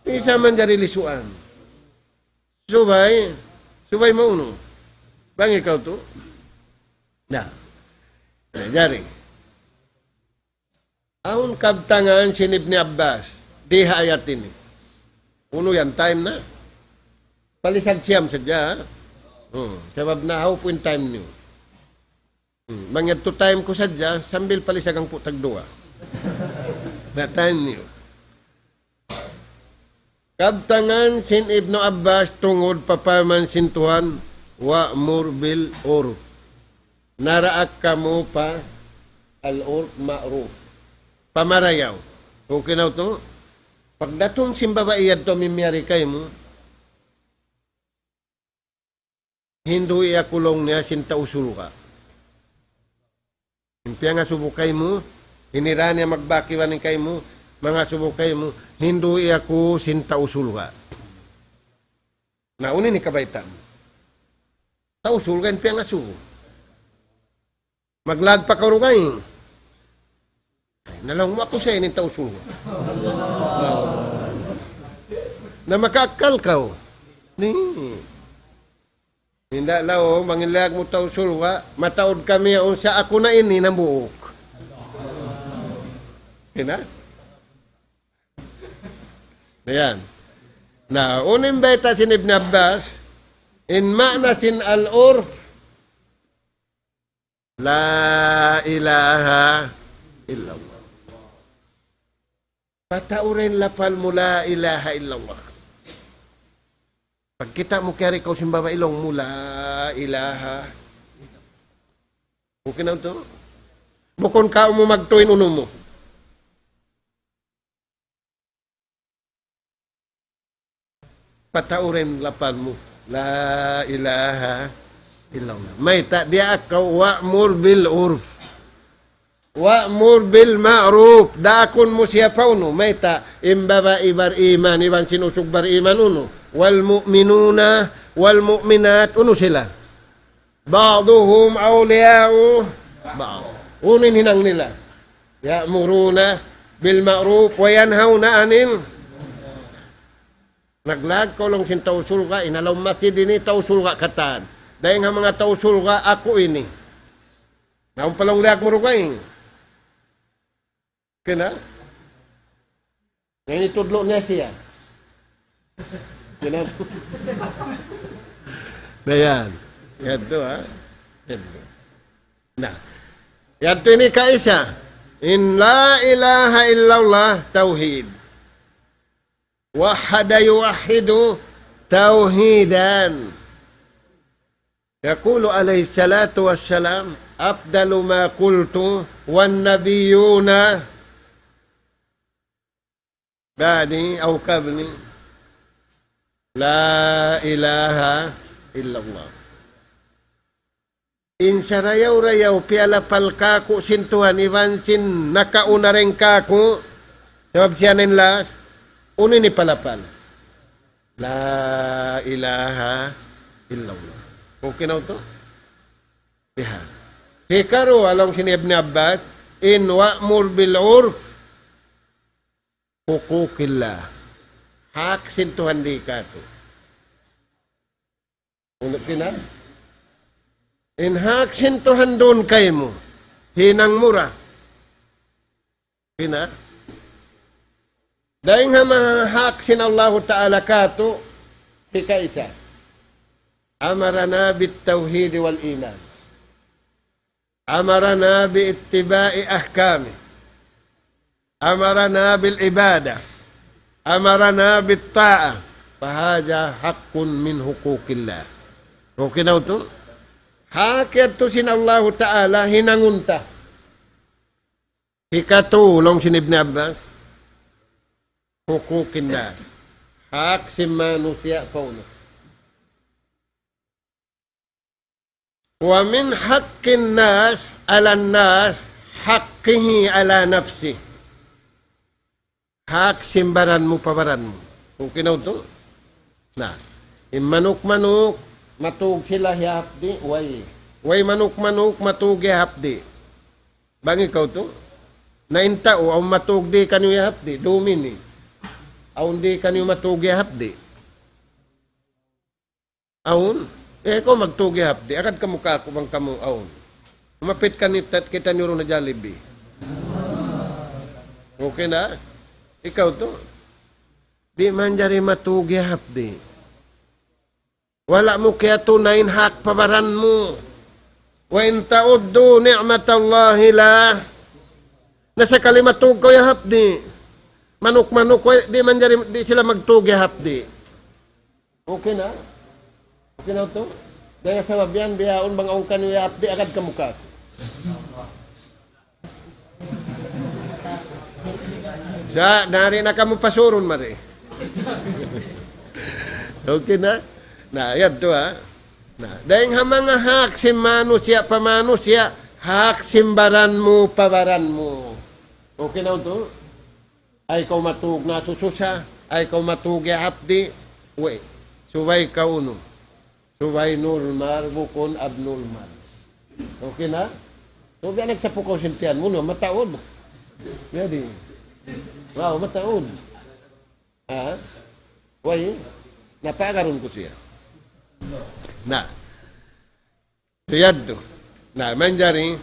Minsan manjari lisuan. Subay, subay maunu. Bang ikaw tuud. Na. Na, jari. Awn kabtangan sin Ibni Abbas. Di ha ayat ini. Unu yan, time na. Palisag siyam sadja, ha? Hmm. Sabab na hawpu' in time niyu. Hmm, bang yadtu time ku sadja, sambil palisag hangpu' tagduwa. Na time niyu. Kabtangan sin Ibnu Abbas tungud pa parman sin Tuhan, "Wa'mur bil urf." Naraak kamu pa al-urf ma'ruf. Pamarayaw. Okay na tuud? Pagdatung sin babai yadtu mimiyari kaymu, hindu' aku laung niya sin tau surga'. In piyangasubu kaymu, hinira niya magbak iban kaymu, mangasubu kaymu, hindu' aku sin tau surga'. Na, unu in kabaytaan mu? Tau surga' in piyangasubu. Maglawag pa kaw dugaing. Ay, na laung mu aku siya in tau surga'. Na makaakkal kaw. Ni. Hinda' laung, bang in lawag mu tau surga', mataud kami yaun sa aku na ini hambuuk. Hinda'? Ayan. Na, unu in bayta' sin Ibn Abbas, in maana sin al-urf, la ilaha illallah. Pataud in lapal mu, la ilaha illallah. Pagkita' mu kiyari kaw sin babai, laung mu, la ilaha. Okay na tuud? Bukun kaw mu magtuy in unu mu. Pataud in lapal mu. La ilaha illallah. Mayta', diyaak kaw, wa'mur bil urf. Wa'mur bil ma'ruf. Daakun mu siya pa unu. Mayta', in babai bariman, iban sin usug bariman unu. Wal mu'minuna, wal mu'minat, unu sila. Ba'duhum awliya'u ba'd. Unu in hinang nila. Ya'muruna bil ma'ruf wa yanhawna anil. Naglawag kaw laung sin tau surga', in ha lawm masjid ini tau surga' katan. Dayn ha manga tau surga', aku ini. Naun pa laung lawag mu dugaing. Kena? Na ini tudlu' niya siya. Kena? Na yan. Yadtu, ha? Yadtu. Na. Yadtu ini kaisa. In la ilaha illallah tawhid. Wahhada yuwahhidu tawhidan. يقول عليه الصلاة والسلام: أفضل ما قلت والنبيون بعدي أو قبلي لا إله إلا الله. In sarayaw-rayaw piyalapal kāku' sin Tuhan iban sin nakauna dayn kāku', sabab siya na in last, unu in hipalapal? La ilaha illallah. Okay na tuud? Bihan. Hikaruwa laung sin Ibn Abbas, in wa'mur bil urf hukukillah. Hak sin Tuhan di kātu'. Unu kina? In hak sin Tuhan duun kaymu. Hinang mu ra. Kina? Dayn ha manga hak sin Allahu Ta'ala kātu', hikaisa. أمرنا بالتوحيد والإيمان. أمرنا باتباع أحكامه. أمرنا بالعبادة. أمرنا بالطاعة. فهذا حق من حقوق الله. Okay na tuud? Hak yadtu sin Allahu Ta'ala hinangun ta. Hikatū laung sin Ibn Abbas, حقوق الناس. Hak sin manusiya' pa unu. ومن حق الناس على الناس حقه على نفسه. Hak sin baran mu pa baran mu. Okay na tuud. Na, in manuk-manuk, matug sila hiyahapdi', way. Way manuk-manuk, matug hiyahapdi'. Bang ikaw tuud. Na in tau, awn matug di' kaniyu hiyahapdi', dum ini. Awn di' kaniyu matug hiyahapdi'. Awn, eh, kaw magtug hiyahapdi', agad kamu kāku' bang kamu awn. Humapit kaniyu, tat-, kitaniyu duun ha Jollibee. Okay na? Ikaw tuud. Di' manjari matug hiyahapdi'. Wala' mu kiyatunayan in hak pa baran mu. وإن تعدوا نعمة الله لا. Na sakali matug kaw hiyahapdi'. Manuk-manuk, way, di' manjari, di' sila magtug hiyahapdi'. Okay na? Okay na tuud? Dayn ha sabab yan, bihaun bang awn kaniyu hiyahapdi', agad kamu kāku'. Sa', nari na kamu pasurun mari. Okay na? Na, yadtu ha. Na, dayn ha manga hak sin manusiya' pa manusiya', hak sin baran mu pa baran mu. Okay na tuud? Ay kaw matug nasususa, ay kaw matug hiyahapdi', we', subay kaw unu. Subay normal, bukun abnormal. Okay na? So, biya' nagsapu kaw sin tiyan mu, no? Mataud. Jadi, wow, mataud. Ha? Way, napaagarun ku siya. Na. Siyadtu. Na, manjari,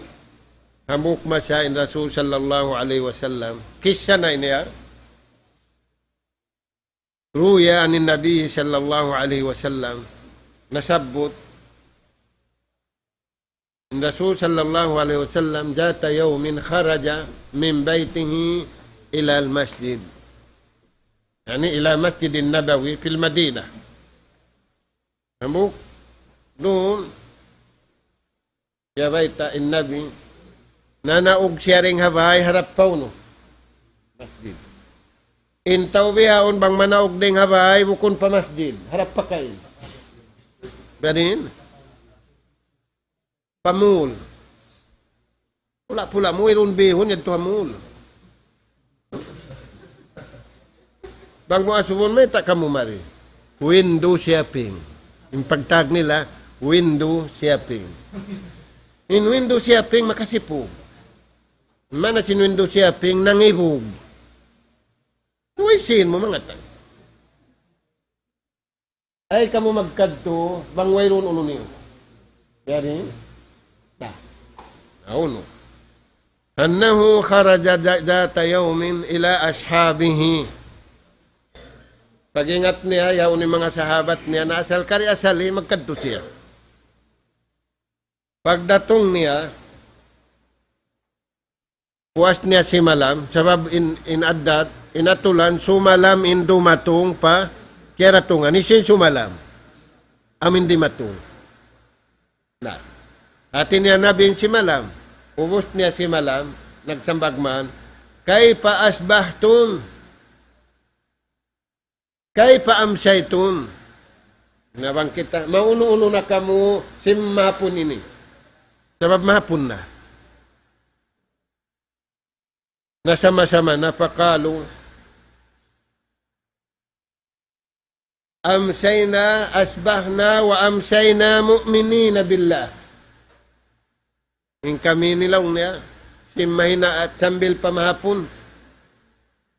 hambuuk masa in Rasul sallallahu alayhi wasallam, kissa na ini, ha? روي عن النبي صلى الله عليه وسلم, nasabbut, in Rasul sallallahu alayhi wasallam, ذات يوم خرج من بيته إلى المسجد. يعني إلى مسجد النبوي في المدينة. Hambuuk, duun, siya bayta' in Nabi, nanaug siya dayn ha bāy harap pa unu? Masjid. In tau bihaun bang manaug dayn ha bāy, bukun pa masjid, harap pa kain. Biya' diin? Pa mall. Pula-pula mu, wayruun bihun yadtu ha mall. Bang mu asubun, mayta' kamu mari? Window shopping. In pagtawag nila, window shopping. In window shopping, makasipug. Maana sin window shopping, nangibug. Way sīn mu mangatud. Ay kamu magkadtu bang wayruun unu niyu. Yari? Na. Na, unu. أنه خرج ذات يوم إلى أصحابه. Pag-ingat niya, yaun in manga sahabat niya, na asal kari asali, magkadtu siya. Pagdatung niya, puas niya simalam, sabab in, in addat, in atulan, sumalam in dumatung pa kiyaratungan. Hisiyu in sumalam? Amu in dimatung. Na. Hāti niya Nabi in simalam. Ubus niya simalam, nagsambag man, كيف أصبحتم؟ كيف أمسيتم؟ Na bang kita, maunu-unu na kamu sin mahapun ini? Sabab mahapun na. Nasama-sama na, فقالوا أمسينا أصبحنا وأمسينا مؤمنين بالله. In kami ini laung niya, sin mahinaat sambil pa mahapun,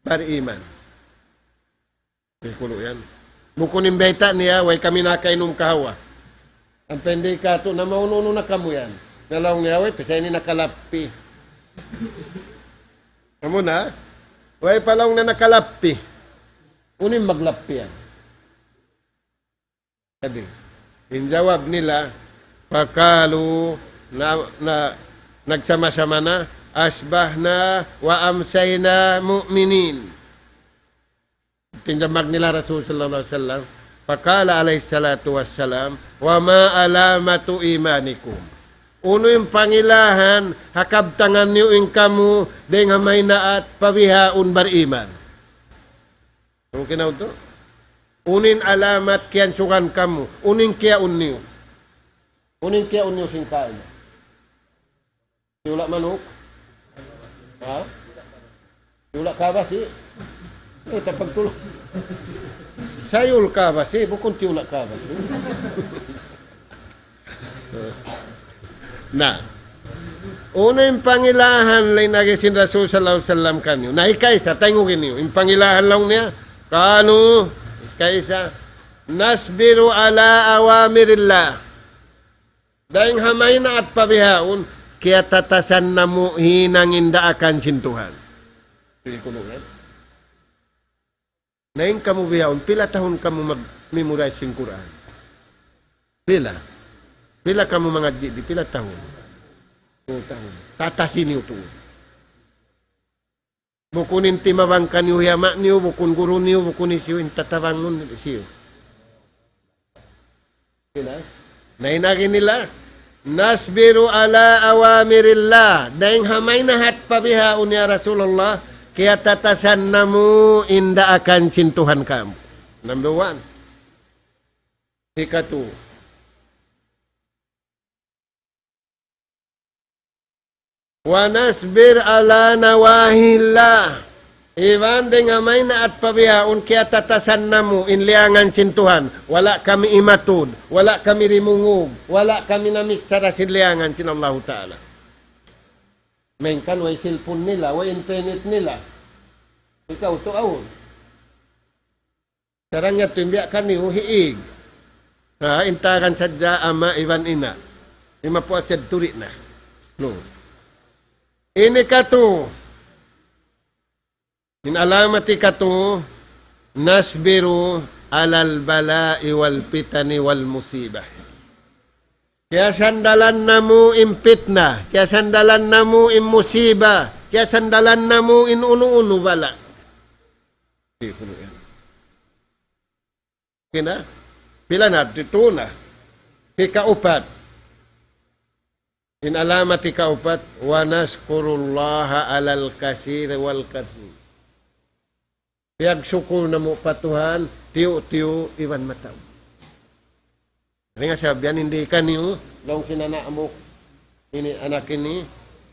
bariman. Kulu' yan. Bukun in bayta' niya, way kami nakainum kahawa. Ampa in di' katu', na maunu-unu na kamu yan? Na laung niya, way, pasal ini nakalappi. Amu na, way pa laung na nakalappi. Unu in maglappi yan? Jadi, in jawab nila, فقالوا, na, na, nagsama-sama na, أصبحنا وأمسينا مؤمنين. Tinjambag nila Rasul sallallahu alayhi wasallam, فقال عليه الصلاة والسلام: وما علامة إيمانكم؟ Unu in pangilahan ha kabtangan niyu in kamu dayn ha mahinaat pa bihaun bariman? Unu kinaun tu? Unu in alamat kiyansugan kamu? Unu in kiyaun niyu? Unu in kiyaun niyu sin kaina? Tiyula' manuk? Ha? Tiyula' kabasi? Eh, tapagtulak. Sayul kabasi, bukun tiyula' kabasi. Na. Unu in pangilahan laung sin Rasul sallallahu alayhi wasallam kaniyu? Na, hikaisa, tayngugi niyu. In pangilahan laung niya, kanu, hikaisa, nasbiru ala awamirillah. Dayng ha maynaat pa bihaun, kiyatatasan namu' hinang in daakan sin Tuhan. Sige kunu' yan. Na in kamu bihaun, pila tahun kamu mag-memorize sin Qur'an? Pila? Pila kamu mangadji' di, pila tahun? Tū tahun. Tatasi niyu tuud. Bukun in timabang kaniyu hi ama' niyu, bukun guru niyu, bukun hisiyu in tatabangun hisiyu. Sina? Na in agi nila, nasbiru ala awamirillah. Dayng ha maynaat pa bihaun ya Rasulullah, kiyatatasan namu' in daakan sin Tuhan kamu. Number one. Hikatu. Wa nasbir ala nawahillah. Iban dayng ha maynaat pa bihaun kiyatatasan namu' in liyangan sin Tuhan. Wala' kami imatud, wala' kami dimungug, wala' kami namichara sin liyangan sin Allahu Ta'ala. Malayngkan way cellphone nila, way internet nila. Ikaw tuud awn. Sarang yadtu in biya' kaniyu hiig. Ha, intagan sadja ama' iban ina'. Imapuas yadtu di' na. No. Ini katu. In alamat hikatu, nasbiru alal bala'i wal fitani wal musibah. Kiyasandalan namu' in pitna, kiyasandalan namu' in musiba, kiyasandalan namu' in unu-unu bala'. Di' kunu' yan. Kina? Pila na? Ditu na. Hikaupat. In alamat hikaupat, wa naskurullaha alal kasir wal kasir. Piyagsukul namu' pa Tuhan, tiyu'-tiyu' iban mataud. Ringa sabihan, in di' kaniyu, laung sin anak mu, ini anak ini,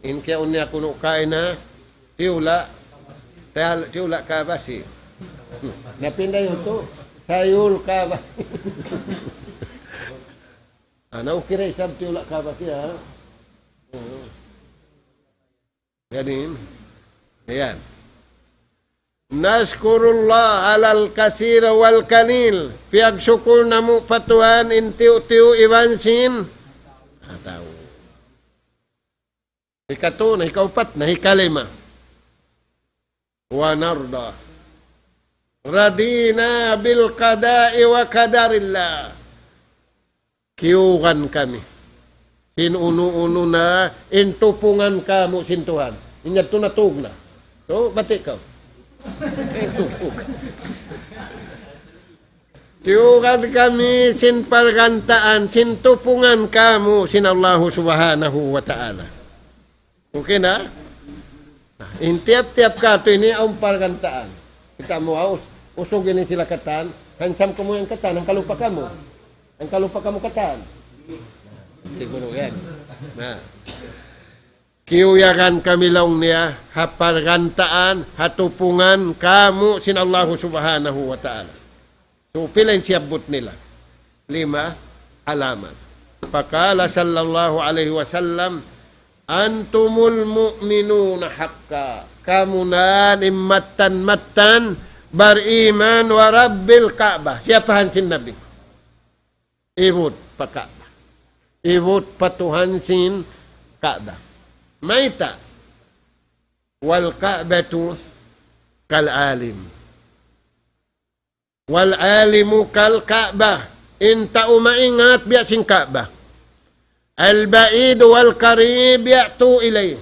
in kiyaun niya kunu' kaina, tiyula', tiyal-, tiyula' kabasi. Napinda yadtu, sayul kabasi. Ana, okay ra isab tiyula' kabasi, ha? Oo. Yan. Yan. Naskurullah alal kasir wal kalil. Piyagsukul namu' pa Tuhan in tiyu'-tiyu' iban sin mataud. Hikatu na, hikaupat na, hikalima. Wa narda. Radina bil qada'i wa qadarillah. Kiyugan kami. Sin unu-unu na in tupungan kamu' sin Tuhan. In yadtu na tug na. So, bati' kaw. Kiyugan kami sin pargantaan, sin tupungan kamu' sin Allahu Subhanahu wa Ta'ala. Okay na? In tiyap-tiyap katu' ini awn pargantaan. Kita' mu, ah, us-, usug ini sila katan. Handsome kamu yan katan, hangkalupa kamu. Hangkalupa kamu katan. Siguru yan. Na. Kiyuyagan kami laung niya, ha pargantaan, ha tupungan, kamu' sin Allahu Subhanahu wa Ta'ala. So, pila in siyabbut nila? Lima alamat. Faqala sallallahu alayhi wasallam, "Antumul mu'minuna haqqa." Kamu na in mattan-mattan bariman wa Rabbil Ka'bah. Siyapahan sin Nabi? Ibut pa Ka'bah. Ibut pa Tuhan sin Ka'bah. Mayta'? Wal Ka'batu kal alim. Wal alimu kal Ka'bah. In tau maingat biya' sin Ka'bah. Al ba'id wal qarib ya'tu ilayh.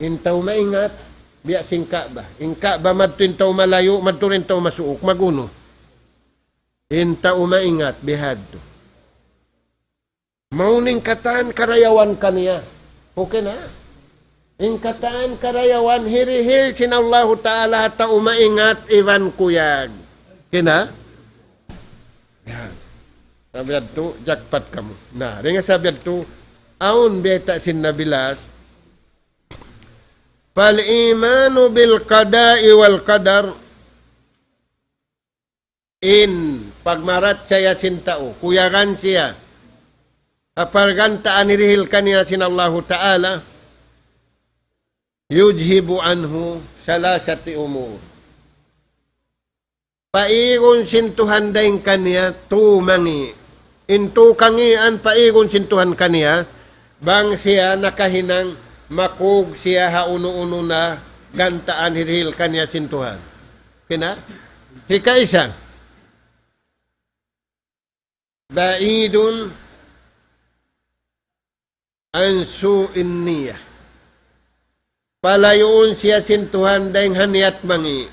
In tau maingat biya' sin Ka'bah. In Ka'bah madtu in tau malayu', madtu in tau masuuk. Magunu? In tau maingat bihadtu. Mawn in katan karayawan kaniya. Okay na? In katan karayawan hirihil sin Allahu Ta'ala ha tau maingat iban kuyag. Okay na? Yan. Sabab yadtu, jackpot kamu. Na, dayn ha sabab yadtu, awn bayta' sin Nabi Las, فالإيمان بالقضاء والقدر, in pagmarachaya sin tau, kuyagan siya ha pargantaan hirihil kaniya sin Allahu Ta'ala, يذهب عنه ثلاثة أمور. Paigun sin Tuhan dayn kaniya tū mangi'. In tū kangīan paigun sin Tuhan kaniya, bang siya nakahinang makug siya ha unu-unu na gantaan hirihil kaniya sin Tuhan. Kina? Hikaisa. بعيد عن سوء النية. Palayuun siya sin Tuhan dayn ha niyat mangi'.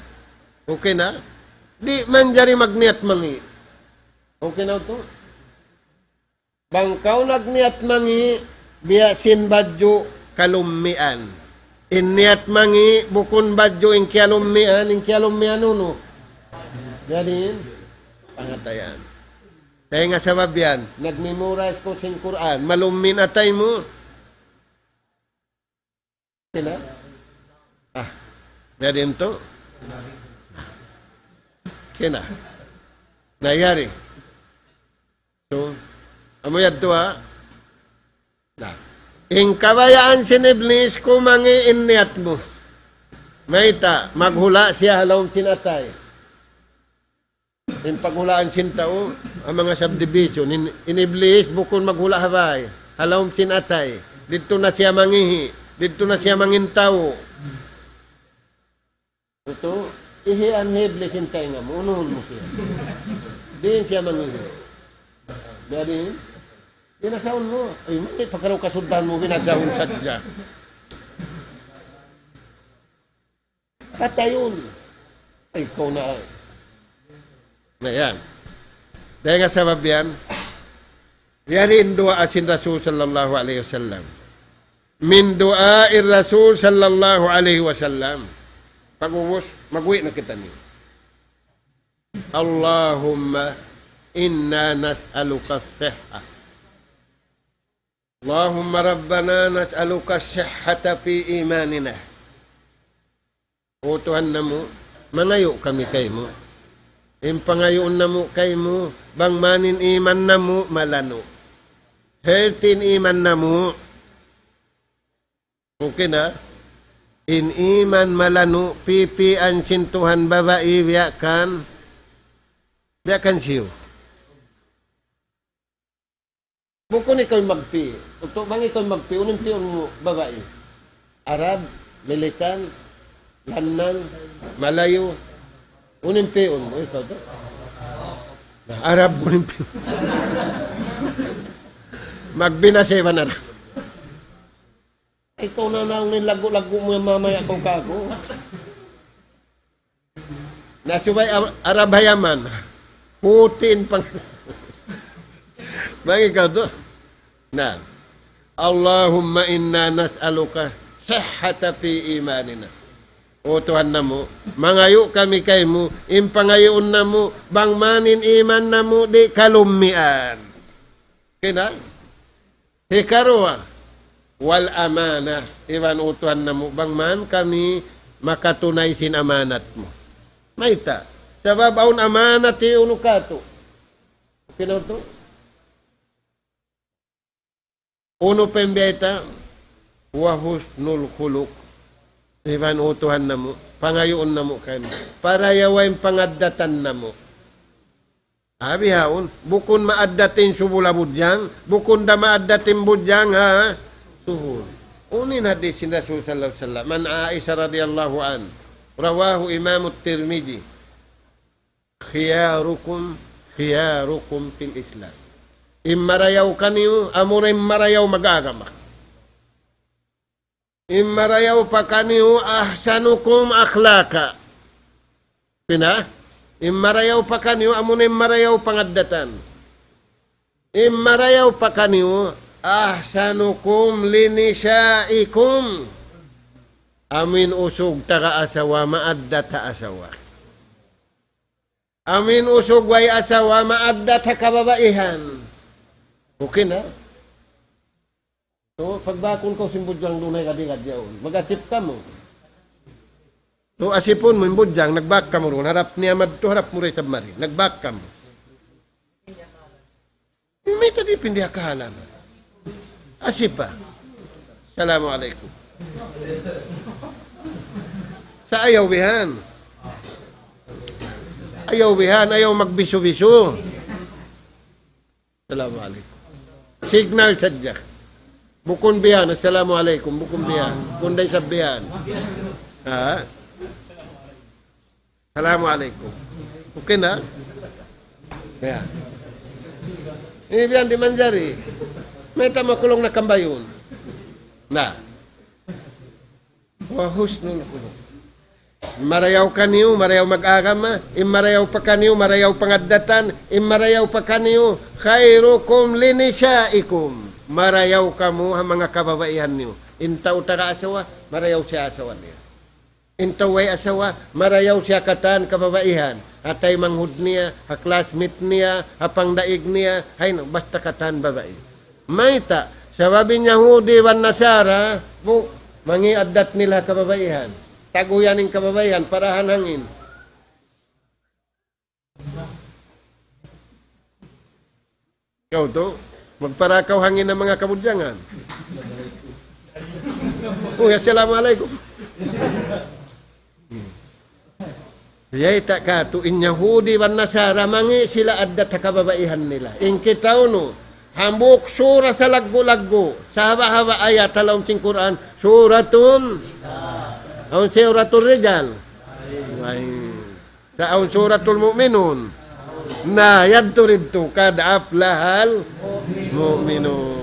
Okay na? Di' manjari magniyat mangi'. Okay na tu? Bang kaw nagniyat mangi', biya' sin badju' kalummian. In niyat mangi', bukun badju' in kiyalummian, in kiyalummian unu? Jadi, pangatayan. Dayn ha sabab yan, nag-memorize kaw sin Qur'an, malummi' in atay mu. Kina? Ah, jadi yadtu? Kina? Na yari. So, amu yadtu ha? Na. In kabayaan sin Iblis kumangi' in niyat mu. Mayta', maghula' siya ha lawm sin atay. In paghulaan sin tau, ha manga subdivision, in, in Iblis bukun maghula' ha bay, ha lawm sin atay. Didtu na siya mangihi', didtu na siya mangintaw. Itu, ihian hi Iblis in taynga mu, unuhun mu siya. Diin siya mangihi'. Jadi, binasaun mu. Ay, mali pa karaw kasuddan mu, binasaun sadja. Patayun. Ay, ikaw na. Na yan. Dayn ha sabab yan, yari in duwaa sin Rasul sallallahu alayhi wasallam. من دعاء الرسول صلى الله عليه وسلم. Pag'ubus, mag-uwi' na kitaniyu. اللهم إنا نسألك الصحة. اللهم ربنا نسألك الصحة في إيماننا. O Tuhan namu', mangayu' kami kaymu. In pangayuun namu' kaymu, bang man in iman namu' malanu'. Hāti in iman namu'. Okay na? In iman malanu', pipian sin Tuhan babai biya' kan, biya' kan hisiyu? Bukun ikaw in magpī'. Utu' bang ikaw in magpī', unu in pī'un mu babai? Arab, Milikan, Lannang, Malayu. Unu in pī'un mu, ikaw tu? Na, Arab, unu in pī'un? Magbina siya iban Arab. Ikaw na naung in lagu-lagu mu yan mamaya kaw kaku'. Na subay Ar-, Arab ha Yaman. Putin pang-, bang ikaw tu. Na. اللهم إنا نسألك الصحة في إيماننا. O Tuhan namu', mangayu' kami kaymu, in pangayuun namu', bang man in iman namu' di' kalummian. Kina? Hikaruwa, والأمانة, iban O Tuhan namu', bang man kami makatunay sin amanat mu. Mayta'? Sabab awn amanat hi unu katu'. Okay na tu? Unu pa in bayta'? وحسن الخلق. Iban O Tuhan namu', pangayuun namu' kaymu. Parayawa in pangaddatan namu'. Bihaun, bukun maaddat in subul ha budjang, bukun da maaddat in budjang ha suhul. Unu in hadith sin Rasul sallallahu alayhi wasallam, عن عائشة رضي الله عنها، رواه الإمام الترمذي. خياركم خياركم في الإسلام. In marayaw kaniyu, amura in marayaw mag-agama. In marayaw pa kaniyu, أحسنكم أخلاقا. Pina? In marayaw pa kaniyu, amuna in marayaw pangaddatan. In marayaw pa kaniyu, أحسنكم لنسائكم. Amu in usug taga asawa, maaddat ha asawa. Amu in usug way asawa, maaddat ha kababaihan. Okay na? So, pagbakun kaw sin budjang dunay kadi-kadi yaun. Mag-asip kamu. So, asipun mu in budjang, nagbak kamu duun. Harap niya madtu, harap mu da isab mari. Nagbak kamu. Mayta' di' pindi ha kahalaman? Asipa. Assalamu alaykum. Sa' ayaw bihan. Ayaw bihan, ayaw magbisu-bisu. Assalamu alaykum. Signal sadja. Bukun bihan, assalamu alaykum. Bukun bihan. Bukun da isab bihan. Ha? Assalamu alaykum. Okay na? Ya. Ini bihan di' manjari. Mayta' makulung na kambayun. Na. Wa husnul khuluq. Marayaw kaniyu, marayaw mag-agama, in marayaw pa kaniyu, marayaw pangaddatan, in marayaw pa kaniyu, khairukum li nisaikum. Marayaw kamu ha manga kababaihan niyu. In tau taga asawa, marayaw siya asawa niya. In tau way asawa, marayaw siya katan kababaihan. Ha taymanghud niya, ha classmate niya, ha pangdaig niya, haynu, basta katan babai. Mayta', sabab in Yahudi iban Nasara, bu, mangi' addat nila ha kababaihan. Taguyan in kababaihan, parahan hangin. Ikaw tu, magpara kaw hangin ha manga kabudjangan. Uy, assalamu alaykum. Yayta' katu', in Yahudi iban Nasara, mangi' sila addat ha kababaihan nila. In kita unu, hambuuk sura salaggu'-laggu', sahaba'-haba' ayat ha lawm sin Qur'an, suratun, awn Suratul Rijal. Ay. Sa' awn Suratul Mu'minun. Na, yadtu didtu, قد أفلح المؤمنون.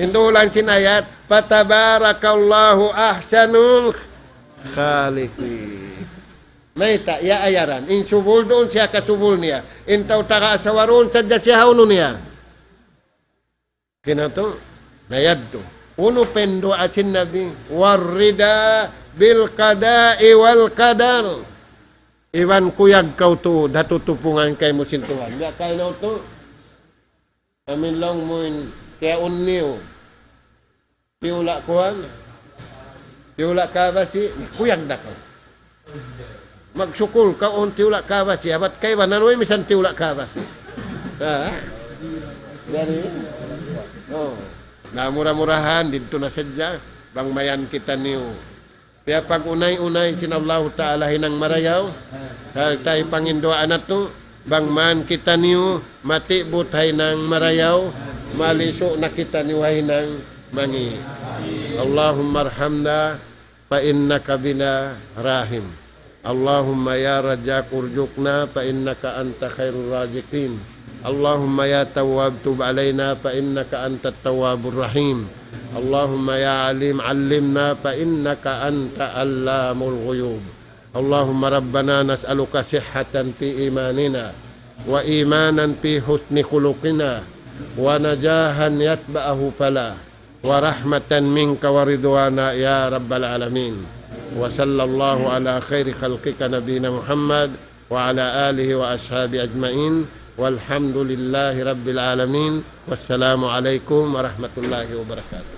In dulang sin ayat, فتبارك الله أحسن الخالقين. Mayta', ya ayaran. In subul duun siya kasubul niya. In tau taga asawa duun sadja siya ha unu niya. Kinatu', na yadtu. Unu pa in duwaa sin Nabi, والرضا بالقضاء والقدر. Iban kuyag kaw tuud ha tutupungan kaymu sin Tuhan. Biya' kaw na tu, amin laung mu in, kiyaun niyu. Tiyula' kuwan. Tiyula' kabasi, kuyag da kaw. Magsukul kaw awn tiyula' kabasi, abat kaibanan way misan tiyula' kabasi. Ha? Jari, oh. Na mura-murahan, didtu na sadja, bang mayan kitaniyu. Piyapag-unay-unay sin Allahu Ta'ala hinang marayaw, sarta' panginduwaa natu', bang man kitaniyu, matibut ha hinang marayaw, malisu' na kitaniyu ha hinang mangi'. اللهم ارحمنا فإنك بنا راحم. اللهم يا رزاق ارزقنا فإنك أنت خير الرازقين. اللهم يا تواب تب علينا فإنك أنت التواب الرحيم. اللهم يا عليم علمنا فإنك أنت علام الغيوب. اللهم ربنا نسألك صحة في إيماننا وإيمانا في حسن خلقنا ونجاحا يتبعه فلاح ورحمة منك ورضوانا يا رب العالمين. وصلى الله على خير خلقك نبينا محمد وعلى آله وأصحابه أجمعين. والحمد لله رب العالمين. والسلام عليكم ورحمة الله وبركاته.